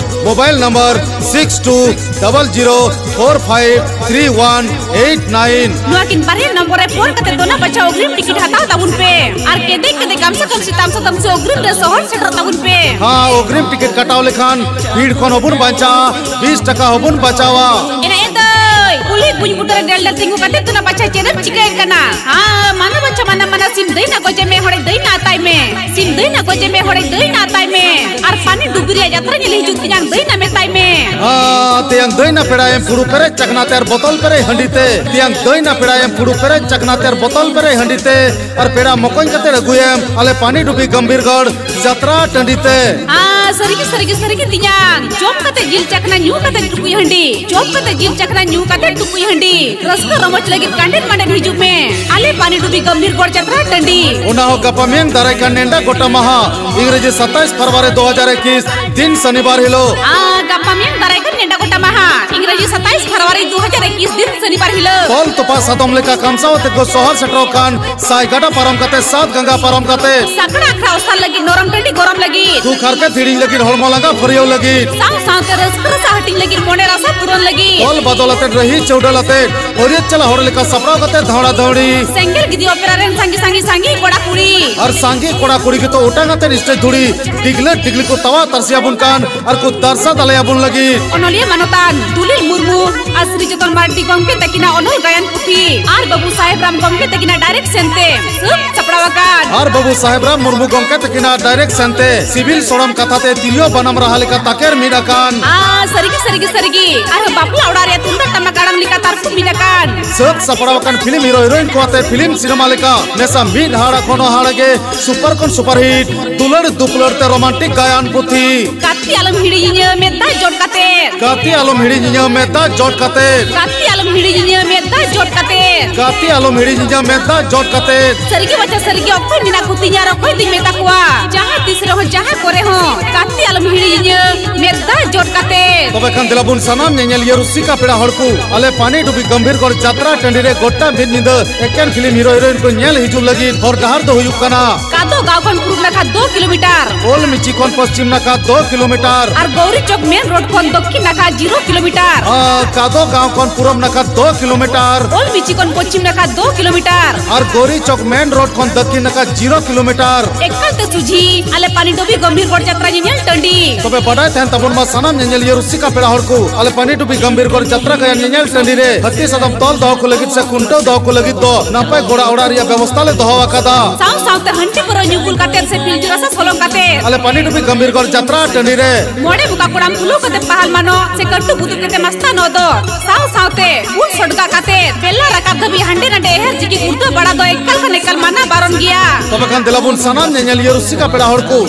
mobile number six two double zero four five three one eight nine. ᱱᱚᱣᱟ ᱠᱤᱱ ᱵᱟᱨᱭᱟ ᱱᱚᱢᱵᱚᱨ ᱨᱮ ᱯᱷᱳᱱ ᱠᱟᱛᱮ ᱫᱚᱱᱟ ᱵᱟᱪᱷᱟᱣ ᱚᱜᱨᱤᱢ ᱴᱤᱠᱤᱴ ᱦᱟᱛᱟᱣ ᱛᱟᱵᱚᱱ ᱯᱮ᱾ ᱟᱨ ᱠᱮᱫᱮ ᱠᱮᱫᱮ ᱠᱟᱢᱥᱟ ᱠᱟᱢᱥᱤ ᱛᱟᱢᱥᱟ ᱛᱟᱢᱥᱤ ᱚᱜᱨᱤᱢ ᱨᱮ ᱥᱚᱦᱚᱨ ᱥᱮᱴᱮᱨ ᱛᱟᱵᱚᱱ ᱯᱮ᱾ ᱦᱟᱸ, ᱚᱜᱨᱤᱢ ᱴᱤᱠᱤᱴ ᱠᱟᱴᱟᱣ ᱞᱮᱠᱷᱟᱱ ᱵᱷᱤᱲ ᱠᱷᱚᱱ ᱦᱚᱸᱵᱚᱱ ᱵᱟᱧᱪᱟᱜᱼᱟ, ᱵᱤᱥ ᱴᱟᱠᱟ ᱦᱚᱸᱵᱚᱱ ᱵᱟᱧᱪᱟᱣᱟ᱾ ᱮᱱᱟ ᱮᱱᱫᱟᱹᱭ ᱠᱩᱞᱦᱤ ᱠᱩᱧ ᱵᱩᱴᱟᱹ ᱨᱮ ᱰᱮᱞ ᱰᱮᱞ ᱛᱤᱸᱜᱩ ᱠᱟᱛᱮ ᱛᱩᱱᱟ ᱵᱟᱪᱷᱟ ᱪᱮᱫ ᱮᱢ ᱪᱤᱠᱟᱹᱭᱮᱫ ᱠᱟᱱᱟ? ᱦᱟᱸ, ᱢᱟᱱᱟ ᱵᱟᱪᱷᱟ ᱢᱟᱱᱟ ᱢᱟᱱᱟ ᱥᱤᱢ ᱫᱟᱹᱭ ᱱᱟ ᱜᱚᱡᱮ ᱢᱮ ᱦᱚᱲᱮ ᱫᱟᱹᱭ ᱱᱟ ᱟᱛᱟᱭ ᱢᱮ᱾ ᱥᱤᱢ ᱫᱟᱹᱭ ᱱᱟ ᱜᱚᱡᱮ ᱢᱮ ᱦᱚᱲᱮ ᱫᱟᱹᱭ ᱱᱟ ᱟᱛᱟᱭ ᱢᱮ᱾ ᱟᱨ ᱯᱟᱱᱤ ᱰᱩᱵᱤ ᱨᱮᱭᱟᱜ ᱡᱟᱛᱨᱟ ᱧᱮᱞ ᱦᱤᱡᱩᱜ ᱛᱮᱭᱟᱝ ᱫᱟᱹᱭ ᱱᱟ ᱢᱮᱛᱟᱭ ᱢᱮ᱾ ᱦᱟᱸ, ᱛᱮᱭᱟᱝ ᱫᱟᱹᱭ ᱱᱟ ᱯᱮᱲᱟᱭᱮᱢ ᱯᱷᱩᱲᱩ ᱯᱮᱨᱮᱡ ᱪᱟᱠᱷᱱᱟ ᱛᱮ ᱟᱨ ᱵᱚᱛᱚᱞ ᱯᱮᱨᱮᱡ ᱦᱟᱺᱰᱤ ᱛᱮ᱾ ᱛᱮᱭᱟᱝ ᱫᱟᱹᱭ ᱱᱟ ᱯᱮᱲᱟᱭᱮᱢ ᱯᱷᱩᱲᱩ ᱯᱮᱨᱮᱡ ᱪᱟᱠᱷᱱᱟ ᱛᱮ ᱟᱨ ᱵᱚᱛᱚᱞ ᱯᱮᱨᱮᱡ ᱦᱟᱺᱰᱤ ᱛᱮ᱾ ᱟᱨ ᱯᱮᱲᱟ ᱢᱚᱠᱚᱧ ᱠᱟᱛᱮ ᱟᱹᱜᱩᱭᱮᱢ ᱟᱞᱮ ᱯᱟᱱᱤ ᱰᱩᱵᱤ ᱜᱚᱢᱵᱷᱤᱨᱜᱚᱲ ᱡᱟᱛᱨᱟ ᱴᱟᱺᱰᱤ ᱛᱮ᱾ ᱦᱟᱸ, ᱥᱟᱹᱨᱤᱜᱮ, ᱥᱟᱹᱨᱤᱜᱮ, ᱥᱟᱹᱨᱤᱜᱮ ᱛᱮᱭᱟᱝ᱾ ᱡᱚᱢ ᱠᱟᱛᱮ ᱡᱤᱞ ᱪᱟᱠᱷᱱᱟ, ᱧᱩ ᱠᱟᱛᱮ ᱴᱩᱠᱩᱡ ᱦᱟᱺᱰᱤ᱾ ᱡᱚᱢ ᱠᱟᱛᱮ ᱡᱤᱞ ᱪᱟᱠᱷᱱᱟ, ᱧᱩ ᱠᱟᱛᱮ ᱴᱩᱠᱩᱡ ᱦᱟᱺᱰᱤ᱾ ᱨᱟᱹᱥᱠᱟᱹ ᱨᱚᱢᱚᱡᱽ ᱞᱟᱹᱜᱤᱫ ᱠᱟᱸᱰᱮᱱ ᱢᱟᱸᱰᱮᱱ ᱦᱤᱡᱩᱜ ᱢᱮ ᱟᱞᱮ ᱯᱟᱱᱤ ᱰᱩᱵᱤ ᱜᱚᱢᱵᱷᱤᱨᱜᱚᱲ ᱡᱟᱛᱨᱟ ᱴᱟᱺᱰᱤ᱾ ᱚᱱᱟ ᱦᱚᱸ ᱜᱟᱯᱟ ᱢᱮᱭᱟᱝ ᱫᱟᱨᱟᱭ ᱠᱟᱱ ᱱᱮᱰᱟ ᱜᱚᱴᱟ ᱢᱟᱦᱟ, ᱤᱝᱨᱮᱡᱤ ᱥᱟᱛᱟᱭᱤᱥ ᱯᱷᱮᱵᱽᱨᱩᱣᱟᱨᱤ ᱫᱩ ᱦᱟᱡᱟᱨ ᱮᱠᱩᱥ, ᱫᱤᱱ ᱥᱚᱱᱤᱵᱟᱨ ᱦᱤᱞᱳᱜ᱾ ᱟᱨ ᱜᱟᱯᱟ ᱢᱮᱭᱟᱝ ᱫᱟᱨᱟᱭ ᱠᱟᱱ ᱱᱮᱰᱟ ᱜᱚᱴᱟ ᱢᱟᱦᱟ, ᱤᱝᱨᱮᱡᱤ ᱥᱟᱛᱟᱭᱤᱥ ᱯᱷᱮᱵᱽᱨᱩᱣᱟᱨᱤ ᱫᱩ ᱦᱟᱡᱟᱨ ᱮᱠᱩᱥ, ᱫᱤᱱ ᱥᱚᱱᱤᱵᱟᱨ ᱦᱤᱞᱳᱜ᱾ ᱛᱚᱞ ᱛᱚᱯᱟ ᱥᱟᱫᱚᱢ ᱞᱮᱠᱟ ᱠᱟᱢᱥᱟᱣ ᱟᱛᱮ ᱠᱚ ᱥᱚᱦᱚᱨ ᱥᱮᱴᱮᱨᱚᱜ ᱠᱟᱱ ᱥᱟᱭ ᱜᱟᱰᱟ ᱯᱟᱨᱚᱢ ᱠᱟᱛᱮ, ᱥᱟᱛ ᱜᱟᱝᱜᱟ ᱯᱟᱨᱚᱢ ᱠᱟᱛᱮ᱾ ᱥᱟᱠᱲᱟ ᱟᱠᱷᱲᱟ ᱚᱥᱟᱨ ᱞᱟᱹᱜᱤᱫ, ᱱᱚᱨᱚᱢ ᱴᱟᱺᱰᱤ ᱜᱚᱨᱚᱢ ᱞᱟᱹᱜᱤᱫ᱾ ᱫᱩᱠ ᱦᱟᱨᱠᱮᱛ ᱦᱤᱲᱤᱧ ᱞᱟᱹᱜᱤᱫ, ᱦᱚᱲᱢᱚ ᱞᱟᱸᱜᱟ ᱯᱷᱟᱹᱨᱭᱟᱹᱣ ᱞᱟᱹᱜᱤᱫ᱾ ᱥᱟᱶ ᱥᱟᱶᱛᱮ ᱨᱟᱹᱥᱠᱟᱹ ᱨᱟᱥᱟ ᱦᱟᱹᱴᱤᱧ ᱞᱟᱹᱜᱤᱫ, ᱢᱚᱱᱮ ᱨᱟᱥᱟ ᱯᱩᱨᱚᱱ ᱞᱟᱹᱜᱤᱫ᱾ ᱚᱞ ᱵᱟᱫᱚᱞ ᱟᱛᱮ, ᱨᱟᱹᱦᱤ ᱪᱟᱹᱣᱰᱟᱹᱞ ᱟᱛᱮ, ᱵᱟᱹᱨᱭᱟᱹᱛ ᱪᱟᱞᱟᱜ ᱦᱚᱲ ᱞᱮᱠᱟ ᱥᱟᱯᱲᱟᱣ ᱠᱟᱛᱮ ᱫᱷᱟᱣᱲᱟ ᱫᱷᱟᱹᱣᱲᱤ᱾ ᱥᱮᱸᱜᱮᱞ ᱜᱤᱫᱤ ᱚᱯᱮᱨᱟ ᱨᱮᱱ ᱥᱟᱸᱜᱮ ᱥᱟᱸᱜᱮ ᱥᱟᱸᱜᱮ ᱠᱚᱲᱟ ᱠᱩᱲᱤ᱾ ᱟᱨ ᱥᱟᱸᱜᱮ ᱠᱚᱲᱟ ᱠᱩᱲᱤ ᱜᱮᱛᱚ ᱚᱴᱟᱝ ᱟᱛᱮ ᱥᱴᱮᱡᱽ ᱫᱷᱩᱲᱤ᱾ ᱰᱤᱜᱽᱞᱟᱹ ᱰᱤᱜᱽᱞᱤ ᱠᱚ ᱛᱟᱣᱟ ᱛᱟᱨᱥᱤ ᱟᱵᱚᱱ ᱠᱟᱱ ᱟᱨ ᱠᱚ ᱫᱟᱨᱥᱟ ᱫᱟᱞᱮ ᱟᱵᱚᱱ ᱞᱟᱹᱜᱤᱫ᱾ ᱚᱱᱚᱞᱤᱭᱟᱹ ᱢᱟᱱᱚᱛᱟᱱ ᱫᱩᱞᱤᱞ ᱢᱩᱨᱢᱩ ᱟᱨ ᱥᱨᱤ ᱡᱚᱛᱚᱱ ᱢᱟᱨᱰᱤ ᱜᱚᱢᱠᱮ ᱛᱟᱹᱠᱤᱱᱟᱜ ᱚᱱᱚᱞ ᱜᱟᱭᱟᱱ ᱯᱩᱛᱷᱤ ᱟᱨ ᱵᱟᱹᱵᱩ ᱥᱟᱦᱮᱵ ᱨᱟᱢ ᱜᱚᱢᱠᱮ ᱛᱟᱹᱠᱤᱱᱟᱜ ᱰᱟᱭᱨᱮᱠᱥᱚᱱ ᱛᱮ ᱥᱟᱹᱛ ᱥᱟᱯᱲᱟᱣ ᱟᱠᱟᱱ᱾ ᱟᱨ ᱵᱟᱹᱵᱩ ᱥᱟᱦᱮᱵ ᱨᱟᱢ ᱢᱩᱨᱢᱩ ᱜᱚᱢᱠᱮ ᱛᱟᱹᱠᱤᱱᱟᱜ ᱰᱟᱭᱨᱮᱠᱥᱚᱱ ᱛᱮ ᱥᱤᱵᱤᱞ ᱥᱚᱲᱚᱢ ᱠᱟᱛᱷᱟ ᱛᱮ ᱛᱤᱨᱭᱳ ᱵᱟᱱᱟᱢ ᱨᱟᱦᱟ ᱞᱮᱠᱟ ᱛᱟᱠᱮᱨ ᱢᱤᱫ ᱟᱠᱟᱱ᱾ ᱟᱨ ᱥᱟᱹᱨᱤᱜᱮ, ᱥᱟᱹᱨᱤᱜᱮ, ᱥᱟᱹᱨᱤᱜᱮ᱾ ᱟᱨᱦᱚᱸ ᱵᱟᱯᱞᱟ ᱚᱲᱟᱜ ᱨᱮᱭᱟᱜ ᱛᱩᱢᱫᱟᱜ ᱴᱟᱢᱟᱠ ᱟᱲᱟᱝ ᱞᱮᱠᱟ ᱛᱟᱨᱠᱚ ᱢᱤᱫ ᱟᱠᱟᱱ᱾ ᱥᱟᱹᱛ ᱥᱟᱯᱲᱟᱣ ᱟᱠᱟᱱ ᱯᱷᱤᱞᱢ ᱦᱤᱨᱳ ᱦᱤᱨᱳᱭᱤᱱ ᱠᱚ ᱟᱛᱮ ᱯᱷᱤᱞᱢ ᱥᱤᱱᱮᱢᱟ ᱞᱮᱠᱟ ᱢᱮᱥᱟ ᱢᱤᱫ ᱦᱟᱦᱟᱲᱟ ᱠᱷᱚᱱ ᱦᱚᱸ ᱦᱟᱦᱟᱲᱟ ᱜᱮ ᱥᱩᱯᱟᱨ ᱠᱷᱚᱱ ᱥᱩᱯᱟᱨ ᱦᱤᱴ ᱫᱩᱞᱟᱹᱲ ᱫᱩᱯᱞᱟᱹᱲ ᱛᱮ ᱨᱳᱢᱟᱱᱴᱤᱠ ᱜᱟᱭᱟᱱ ᱯᱩᱛᱷᱤ᱾ ᱜᱟᱛᱮ ᱟᱞᱚᱢ ᱦᱤᱲᱤᱧᱤᱧᱟᱹ ᱢᱮᱫ ᱫᱟᱜ ᱡᱚᱴ ᱠᱟᱛᱮ᱾ ᱜᱟᱛᱮ ᱟᱞᱚᱢ ᱦᱤᱲᱤᱧᱤᱧᱟᱹ ᱢᱮᱫ ᱫᱟᱜ ᱡᱚᱴ ᱠᱟᱛᱮ᱾ ᱜᱟᱛᱮ ᱟᱞᱚᱢ ᱦᱤᱲᱤᱧᱤᱧᱟᱹ ᱢᱮᱫ ᱫᱟᱜ ᱡᱚᱴ ᱠᱟᱛᱮ᱾ ᱜᱟᱛᱮ ᱟᱞᱚᱢ ᱦᱤᱲᱤᱧᱤᱧᱟᱹ ᱢᱮᱫ ᱫᱟᱜ ᱡᱚᱴ ᱠᱟᱛᱮ᱾ ᱥᱟᱹᱨᱤᱜᱮ ᱵᱟᱪᱷᱟ ᱥᱟᱹᱨᱤᱜᱮ ᱚᱠᱚᱭ ᱢᱮᱱᱟᱜ ᱠᱚ ᱛᱤᱧᱟ ᱟᱨ ᱚᱠᱚᱭ ᱫᱚᱧ ᱢᱮᱛᱟ ᱠᱚᱣᱟ? ᱡᱟᱦᱟᱸ ᱛᱤᱥ ᱨᱮᱦᱚᱸ ᱡᱟᱦᱟᱸ ᱠᱚᱨᱮ ᱦᱚᱸ ᱜᱟᱛᱮ ᱟᱞᱚᱢ ᱦᱤᱲᱤᱧᱤᱧᱟᱹ ᱢᱮᱫ ᱫᱟᱜ ᱡᱚᱴ ᱠᱟᱛᱮ᱾ ᱛᱚᱵᱮ ᱠᱷᱟᱱ ᱫᱮᱞᱟ ᱵᱚᱱ ᱥᱟᱱᱟᱢ ᱧᱮᱧᱮᱞᱤᱭᱟᱹ ᱨᱩᱥᱤᱠᱟ ᱯᱮᱲᱟ ᱦᱚᱲ ᱠᱚ ᱟᱞᱮ ᱯᱟᱱᱤ ᱰᱩᱵᱤ ᱜᱚᱢᱵᱷᱤᱨᱜᱚᱲ ᱡᱟᱛᱨᱟ ᱴᱟᱺᱰᱤ ᱨᱮ ᱜᱚᱴᱟ ᱢᱤᱫ ᱧᱤᱫᱟᱹ ᱮᱠᱮᱱ ᱯᱷᱤᱞᱢ ᱦᱤᱨᱳ ᱦᱤᱨᱳᱭᱤᱱ ᱠᱚ ᱧᱮᱞ ᱦᱤᱡᱩᱜ ᱞᱟᱹᱜᱤᱫ ᱦᱚᱨ ᱰᱟᱦᱟᱨ ᱫᱚ ᱦᱩᱭᱩᱜ ᱠᱟᱱᱟ ᱠᱟᱫᱚ ᱜᱟᱶ ᱠᱷᱚᱱ ᱯᱩᱨᱩᱵ ᱱᱟᱠᱷᱟ ᱫᱩ ᱠᱤᱞᱳᱢᱤᱴᱟᱨ᱾ ᱚᱞ ᱢᱤᱪᱤ ᱠᱷᱚᱱ ᱯᱚᱥᱪᱤᱢ ᱱᱟᱠᱷᱟ ᱫᱩ ᱠᱤᱞᱳᱢᱤᱴᱟᱨ᱾ ᱟᱨ ᱜᱚᱣᱨᱤ ᱪᱚᱠ ᱢᱮᱱ ᱨᱳᱰ ᱠᱷᱚᱱ ᱫᱚᱠᱠᱷᱤᱱ ᱱᱟᱠᱷᱟ ᱡᱤᱨᱳ ᱠᱤᱞᱳᱢᱤᱴᱟᱨ᱾ ᱟᱨ ᱠᱟᱫᱚ ᱜᱟᱶ ᱠᱷᱚᱱ ᱯᱩᱨᱩᱵ ᱱᱟᱠᱷᱟ ᱫᱩ ᱠᱤᱞᱳᱢᱤᱴᱟᱨ᱾ ᱚᱞ ᱢᱤᱪᱤ ᱠᱷᱚᱱ ᱯᱚᱥᱪᱤᱢ ᱱᱟᱠᱷᱟ ᱫᱩ ᱠᱤᱞᱳᱢᱤᱴᱟᱨ᱾ ᱟᱨ ᱜᱚᱣᱨᱤ ᱪᱚᱠ ᱢᱮᱱ ᱨᱳᱰ ᱠᱷᱚᱱ ᱫᱚᱠᱠᱷᱤᱱ ᱱᱟᱠᱷᱟ ᱡᱤᱨᱳ ᱠᱤᱞᱳᱢᱤᱴᱟᱨ᱾ ᱮᱠᱟᱞ ᱛᱮ ᱥᱩᱡᱷᱤ ᱟᱞᱮ ᱯᱟᱱᱤᱰᱩᱵᱤ ᱜᱚᱢᱵᱷᱤᱨ ᱜᱚᱲ ᱡᱟᱛᱨᱟ ᱧᱮᱧᱮᱞ ᱴᱟᱺᱰᱤ᱾ ᱛᱚᱵᱮ ᱵᱟᱰᱟᱭ ᱛᱟᱦᱮᱱ ᱛᱟᱵᱚᱱ ᱢᱟ ᱥᱟᱱᱟᱢ ᱧᱮᱧᱮᱞᱤᱭᱟᱹ ᱨᱩᱥᱤᱠᱟ ᱯᱮᱲᱟ ᱦᱚᱲ ᱠᱚ, ᱟᱞᱮ ᱯᱟᱱᱤᱰᱩᱵᱤ ᱜᱚᱢᱵᱷᱤᱨ ᱜᱚᱲ ᱡᱟᱛᱨᱟ ᱜᱟᱭᱟᱱ ᱧᱮᱧᱮᱞ ᱴᱟᱺᱰᱤ ᱨᱮ ᱦᱟᱹᱛᱤ ᱥᱟᱫᱚᱢ ᱛᱚᱞ ᱫᱚᱦᱚ ᱠᱚ ᱞᱟᱹᱜᱤᱫ ᱥᱮ ᱠᱷᱩᱱᱴᱟᱹᱣ ᱫᱚᱦᱚ ᱠᱚ ᱞᱟᱹᱜᱤᱫ ᱫᱚ ᱱᱟᱯᱟᱭ ᱜᱚᱲᱟ ᱚᱲᱟᱜ ᱨᱮᱭᱟᱜ ᱵᱮᱵᱚᱥᱛᱷᱟ ᱞᱮ ᱫᱚᱦᱚ ᱟᱠᱟᱫᱟ᱾ ᱥᱟᱶ ᱥᱟᱶᱛᱮ ᱦᱟᱺᱰᱤ ᱯᱟᱹᱣᱨᱟᱹ ᱧᱩ ᱵᱩᱞ ᱠᱟᱛᱮ ᱥᱮ ᱯᱤᱞᱪᱩ ᱨᱟᱥᱟ ᱥᱚᱞᱚᱝ ᱠᱟᱛᱮ ᱟᱞᱮ ᱯᱟᱱᱤᱰᱩᱵᱤ ᱜᱚᱢᱵᱷᱤᱨ ᱜᱚᱲ ᱡᱟᱛᱨᱟ ᱴᱟᱺᱰᱤ ᱨᱮ ᱢᱚᱬᱮ ᱵᱚᱠᱟ ᱠᱚᱲᱟᱢ ᱛᱩᱞᱟᱹᱣ ᱠᱟᱛᱮ ᱯᱟᱦᱟᱞ ᱢᱟᱱᱚ ᱥᱮ ᱠᱟᱹᱴᱩ ᱵᱩᱫᱩ ᱠᱟᱛᱮ ᱢᱟᱥᱛᱟᱱᱚᱜ ᱫᱚ ᱥᱟᱶ ᱥᱟᱶᱛᱮ ᱩᱞ ᱥᱚᱰᱜᱟ ᱠᱟᱛᱮ ᱵᱮᱞᱟ ᱨᱟᱠᱟᱵ ᱫᱷᱟᱹᱵᱤᱡ ᱦᱟᱸᱰᱮ ᱱᱟᱰᱮ ᱮᱦᱮᱨ ᱡᱤᱠᱤ ᱜᱩᱲᱫᱟᱹ ᱵᱟᱲᱟ ᱫᱚ ᱮᱠᱟᱞ ᱠᱷᱟᱱ ᱮᱠᱟᱞ ᱢᱟᱱᱟ ᱵᱟᱨᱚᱱ ᱜᱮᱭᱟ᱾ ᱛᱚᱵᱮ ᱠᱷᱟᱱ ᱫᱮᱞᱟ ᱵᱚᱱ ᱥᱟᱱᱟᱢ ᱧᱮᱧᱮᱞᱤᱭᱟᱹ ᱨᱩᱥᱤᱠᱟ ᱯᱮᱲᱟ ᱦᱚᱲ ᱠᱚ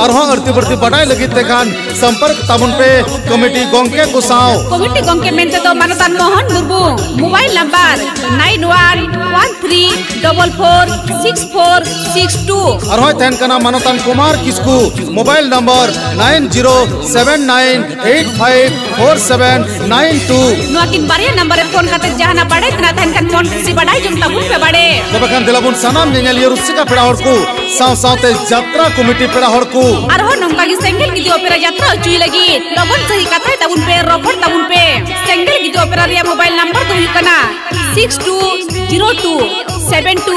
ᱟᱨᱦᱚᱸ ᱟᱹᱲᱛᱤ ᱵᱟᱹᱲᱛᱤ ᱵᱟᱰᱟᱭ ᱞᱟᱹᱜᱤᱫ ᱛᱮ ᱠᱷᱟᱱ ᱥᱚᱢᱯᱚᱨᱠ ᱛᱟᱵᱚᱱ ᱯᱮ ᱠᱚᱢᱤᱴᱤ ᱜᱚᱝᱠᱮ ᱠᱚ ᱥᱟᱶ᱾ ᱠᱚᱢᱤᱴᱤ ᱜᱚᱝᱠᱮ ᱢᱮᱱᱛᱮ ᱫᱚ ᱢᱟᱱᱚᱛᱟᱱ Mohan Murmu, mobile number nine one one three double four six four six two. ᱟᱨᱦᱚᱸᱭ ᱛᱟᱦᱮᱱ ᱠᱟᱱᱟ ᱢᱟᱱᱚᱛᱟᱱ Kumar Kisku, mobile number nine zero seven nine eight five four seven nine two. ᱱᱚᱣᱟ ᱠᱤᱱ ᱵᱟᱨᱭᱟ ᱱᱟᱢᱵᱟᱨ ᱨᱮ ᱯᱷᱳᱱ ᱠᱟᱛᱮ ᱡᱟᱦᱟᱱᱟᱜ ᱵᱟᱲᱟᱭ ᱛᱮᱱᱟᱜ ᱛᱟᱦᱮᱱ ᱠᱷᱟᱱ ᱢᱚᱱ ᱠᱩᱥᱤ ᱵᱟᱰᱟᱭ ᱡᱚᱝ ᱛᱟᱵᱚᱱ ᱯᱮ ᱵᱟᱲᱮ᱾ ᱛᱚᱵᱮ ᱠᱷᱟᱱ ᱫᱮᱞᱟ ᱵᱚᱱ ᱥᱟᱱᱟᱢ ᱧᱮᱧᱮᱞᱤᱭᱟᱹ ᱨᱩᱥᱤᱠᱟ ᱯᱮᱲᱟ ᱦᱚᱲ ᱠᱚ ᱥᱟᱶ ᱥᱟᱶᱛᱮ ᱡᱟᱛᱨᱟ ᱠᱚᱢᱤᱴᱤ ᱯᱮᱲᱟ ᱦᱚᱲ ᱠᱚ᱾ ᱟᱨᱦᱚᱸ ᱱᱚᱝᱠᱟ ᱜᱮ ᱥᱮᱸᱜᱮᱞ ᱜᱤᱫᱤ ᱚᱯᱮᱨᱟ ᱡᱟᱛᱨᱟ ᱦᱚᱪᱚᱭ ᱞᱟᱹᱜᱤᱫ ᱞᱚᱜᱚᱱ ᱥᱟᱹᱦᱤᱡ ᱠᱟᱛᱷᱟᱭ ᱛᱟᱵᱚᱱ ᱯᱮ, ᱨᱚᱯᱚᱲ ᱛᱟᱵᱚᱱ ᱯᱮ᱾ ᱥᱮᱸᱜᱮᱞ ᱜᱤᱫᱤ ᱚᱯᱮᱨᱟ ᱨᱮᱭᱟᱜ ᱢᱳᱵᱟᱭᱤᱞ ᱱᱟᱢᱵᱟᱨ ᱫᱚ ᱦᱩᱭᱩᱜ ᱠᱟᱱᱟ six two zero two seven two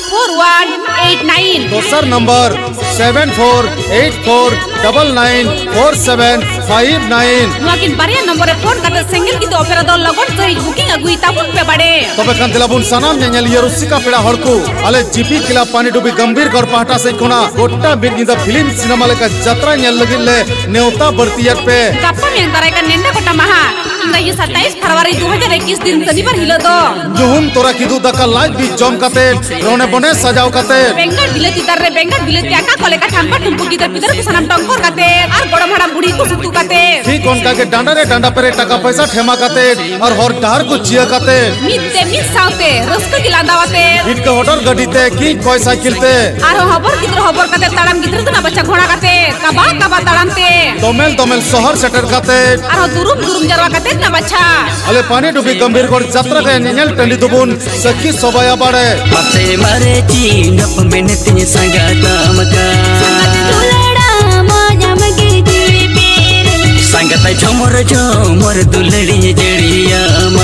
four one eight nine. ᱫᱚᱥᱟᱨ number seven four eight four double nine four seven five nine. ᱱᱚᱣᱟ ᱠᱤᱱ ᱵᱟᱨᱭᱟ ᱱᱚᱢᱵᱚᱨ ᱨᱮ ᱯᱷᱳᱱ ᱠᱟᱛᱮ ᱥᱮᱸᱜᱮᱞ ᱜᱤᱫᱤ ᱚᱯᱮᱨᱟ ᱫᱚ ᱞᱚᱜᱚᱱ ᱥᱟᱹᱦᱤᱡ ᱵᱩᱠᱤᱝ ᱟᱹᱜᱩᱭ ᱛᱟᱵᱚᱱ ᱯᱮ ᱵᱟᱲᱮ᱾ ᱛᱚᱵᱮ ᱠᱷᱟᱱ ᱫᱮᱞᱟ ᱵᱚᱱ ᱥᱟᱱᱟᱢ ᱧᱮᱧᱮᱞᱤᱭᱟᱹ ᱨᱩᱥᱤᱠᱟ ᱯᱮᱲᱟ ᱦᱚᱲ ᱠᱚ ᱟᱞᱮ ᱡᱤᱯᱤ ᱠᱞᱟᱵᱽ ᱯᱟᱱᱤᱰᱩᱵᱤ ᱜᱚᱢᱵᱷᱤᱨ ᱜᱚᱲ ᱯᱟᱦᱴᱟ ᱥᱮᱫ ᱠᱷᱚᱱᱟᱜ ᱜᱚᱴᱟ ᱢᱤᱫ ᱧᱤᱫᱟᱹ ᱯᱷᱤᱞᱢ ᱥᱤᱱᱮᱢᱟ ᱞᱮᱠᱟ ᱡᱟᱛᱨᱟ ᱧᱮᱞ ᱞᱟᱹᱜᱤᱫ ᱞᱮ ᱱᱮᱣᱛᱟ ᱵᱟᱹᱲᱛᱤᱭᱮᱫ ᱯᱮ᱾ ᱜᱟᱯᱟ ᱢᱮᱭᱟᱝ ᱫᱟᱨᱟᱭ ᱠᱟᱱ ᱱᱮᱰᱟ ᱜᱚᱴᱟ ᱢᱟᱦᱟ, ᱤᱝᱨᱟᱡᱤ ᱥᱟᱛᱟᱭᱤᱥ ᱯᱷᱮᱵᱽᱨᱩᱣᱟᱨᱤ ᱫᱩ ᱦᱟᱡᱟᱨ ᱮᱠᱤᱥ ᱫᱤᱱ ᱥᱚᱱᱤᱵᱟᱨ ᱦᱤᱞᱳᱜ ᱫᱚ ᱧᱩᱦᱩᱢ ᱛᱚᱨᱟ ᱠᱤᱫᱩ ᱫᱟᱠᱟ ᱞᱟᱡ ᱵᱤᱡ ᱡᱚᱢ ᱠᱟᱛᱮ ᱨᱚᱱᱮ ᱵᱚᱱᱮ ᱥᱟᱡᱟᱣ ᱠᱟᱛᱮ ᱵᱮᱸᱜᱟᱲ ᱵᱤᱞᱟᱹᱛᱤ ᱫᱟᱨᱮ ᱨᱮ ᱵᱮᱸᱜᱟᱲ ᱵᱤᱞᱟᱹᱛᱤ ᱟᱠᱟ ᱠᱚ ᱞᱮᱠᱟ ᱴᱷᱟᱢᱯᱟ ᱴᱷᱩᱢᱯᱩ ᱜᱤᱫᱟᱹᱨ ᱯᱤᱫᱟᱹᱨ ᱠᱚ ᱥᱟᱱᱟᱢ ᱴᱚᱝᱠᱚ ᱠᱟᱛᱮ ᱟᱨ ᱜᱚᱲᱚᱢ ᱦᱟᱲᱟᱢ ᱵᱩᱲᱦᱤ ᱠᱚ ᱥᱩᱛᱩᱜ ᱠᱟᱛᱮ, ᱴᱷᱤᱠ ᱚᱱᱠᱟ ᱜᱮ ᱰᱟᱸᱰᱟ ᱨᱮ ᱰᱟᱸᱰᱟ ᱯᱮᱨᱮ ᱴᱟᱠᱟ ᱯᱚᱭᱥᱟ ᱴᱷᱮᱢᱟ ᱠᱟᱛᱮ ᱟᱨ ᱦᱚᱨ ᱰᱟᱦᱟᱨ ᱠᱚ ᱪᱤᱭᱟᱹ ᱠᱟᱛᱮ, ᱢᱤᱫ ᱛᱮ ᱢᱤᱫ ᱥᱟᱶᱛᱮ ᱨᱟᱹᱥᱠᱟᱹ ᱜᱮ ᱞᱟᱸᱫᱟᱣ ᱟᱛᱮ, ᱤᱴᱠᱟᱹ ᱦᱚᱴᱚᱨ ᱜᱟᱹᱰᱤ ᱛᱮ ᱠᱤ ᱠᱚᱭ ᱥᱟᱭᱠᱮᱞ ᱛᱮ, ᱟᱨᱦᱚᱸ ᱦᱚᱵᱚᱨ ᱜᱤᱫᱽᱨᱟᱹ ᱦᱚᱵᱚᱨ ᱠᱟᱛᱮ, ᱛᱟᱲᱟᱢ ᱜᱤᱫᱽᱨᱟᱹ ᱫᱚ ᱱᱟ ᱵᱟᱪᱷᱟ ᱜᱷᱚᱲᱟ ᱠᱟᱛᱮ, ᱠᱟᱵᱟ ᱠᱟᱵᱟ ᱛᱟᱲᱟᱢ ᱛᱮ, ᱫᱚᱢᱮᱞ ᱫᱚᱢᱮᱞ ᱥᱚᱦᱚᱨ ᱥᱮᱴᱮᱨ ᱠᱟᱛᱮ, ᱟᱨᱦᱚᱸ ᱫᱩᱨᱩᱢ ᱫᱩᱨᱩᱢ ᱡᱟᱨᱣᱟ ᱠᱟᱛᱮ ᱱᱟ ᱵᱟᱪᱷᱟ᱾ ᱟᱞᱮ ᱯᱟᱱᱤᱰᱩᱵᱤ ᱜᱚᱢᱵᱷᱤᱨᱜᱚᱲ ᱡᱟᱛᱨᱟ ᱨᱮ ᱧᱮᱧᱮᱞ ᱴᱟᱺᱰᱤ ᱫᱚᱵᱚᱱ ᱥᱟᱹᱠᱷᱤ ᱥᱚᱵᱟᱭᱟ ᱵᱟᱲᱮ᱾ ᱟᱯᱮ ᱢᱟᱨᱮ ᱪᱤᱱᱦᱟᱹᱯ ᱢᱮᱱᱮᱛᱤᱧ ᱥᱟᱸᱜᱟ ᱛᱟᱢ ᱠᱟᱱ᱾ ᱥᱟᱸᱜᱟᱛᱮ ᱫᱩᱞᱟᱹᱲᱟ ᱢᱚᱡᱟᱢ ᱜᱮ ᱡᱤᱣᱤ ᱵᱤᱨ᱾ ᱥᱟᱸᱜᱟᱛᱮ ᱡᱷᱚᱢᱚᱨ ᱡᱷᱚᱢᱚᱨ ᱫᱩᱞᱟᱹᱲᱤᱧ ᱡᱟᱹᱲᱤᱭᱟᱢᱟ᱾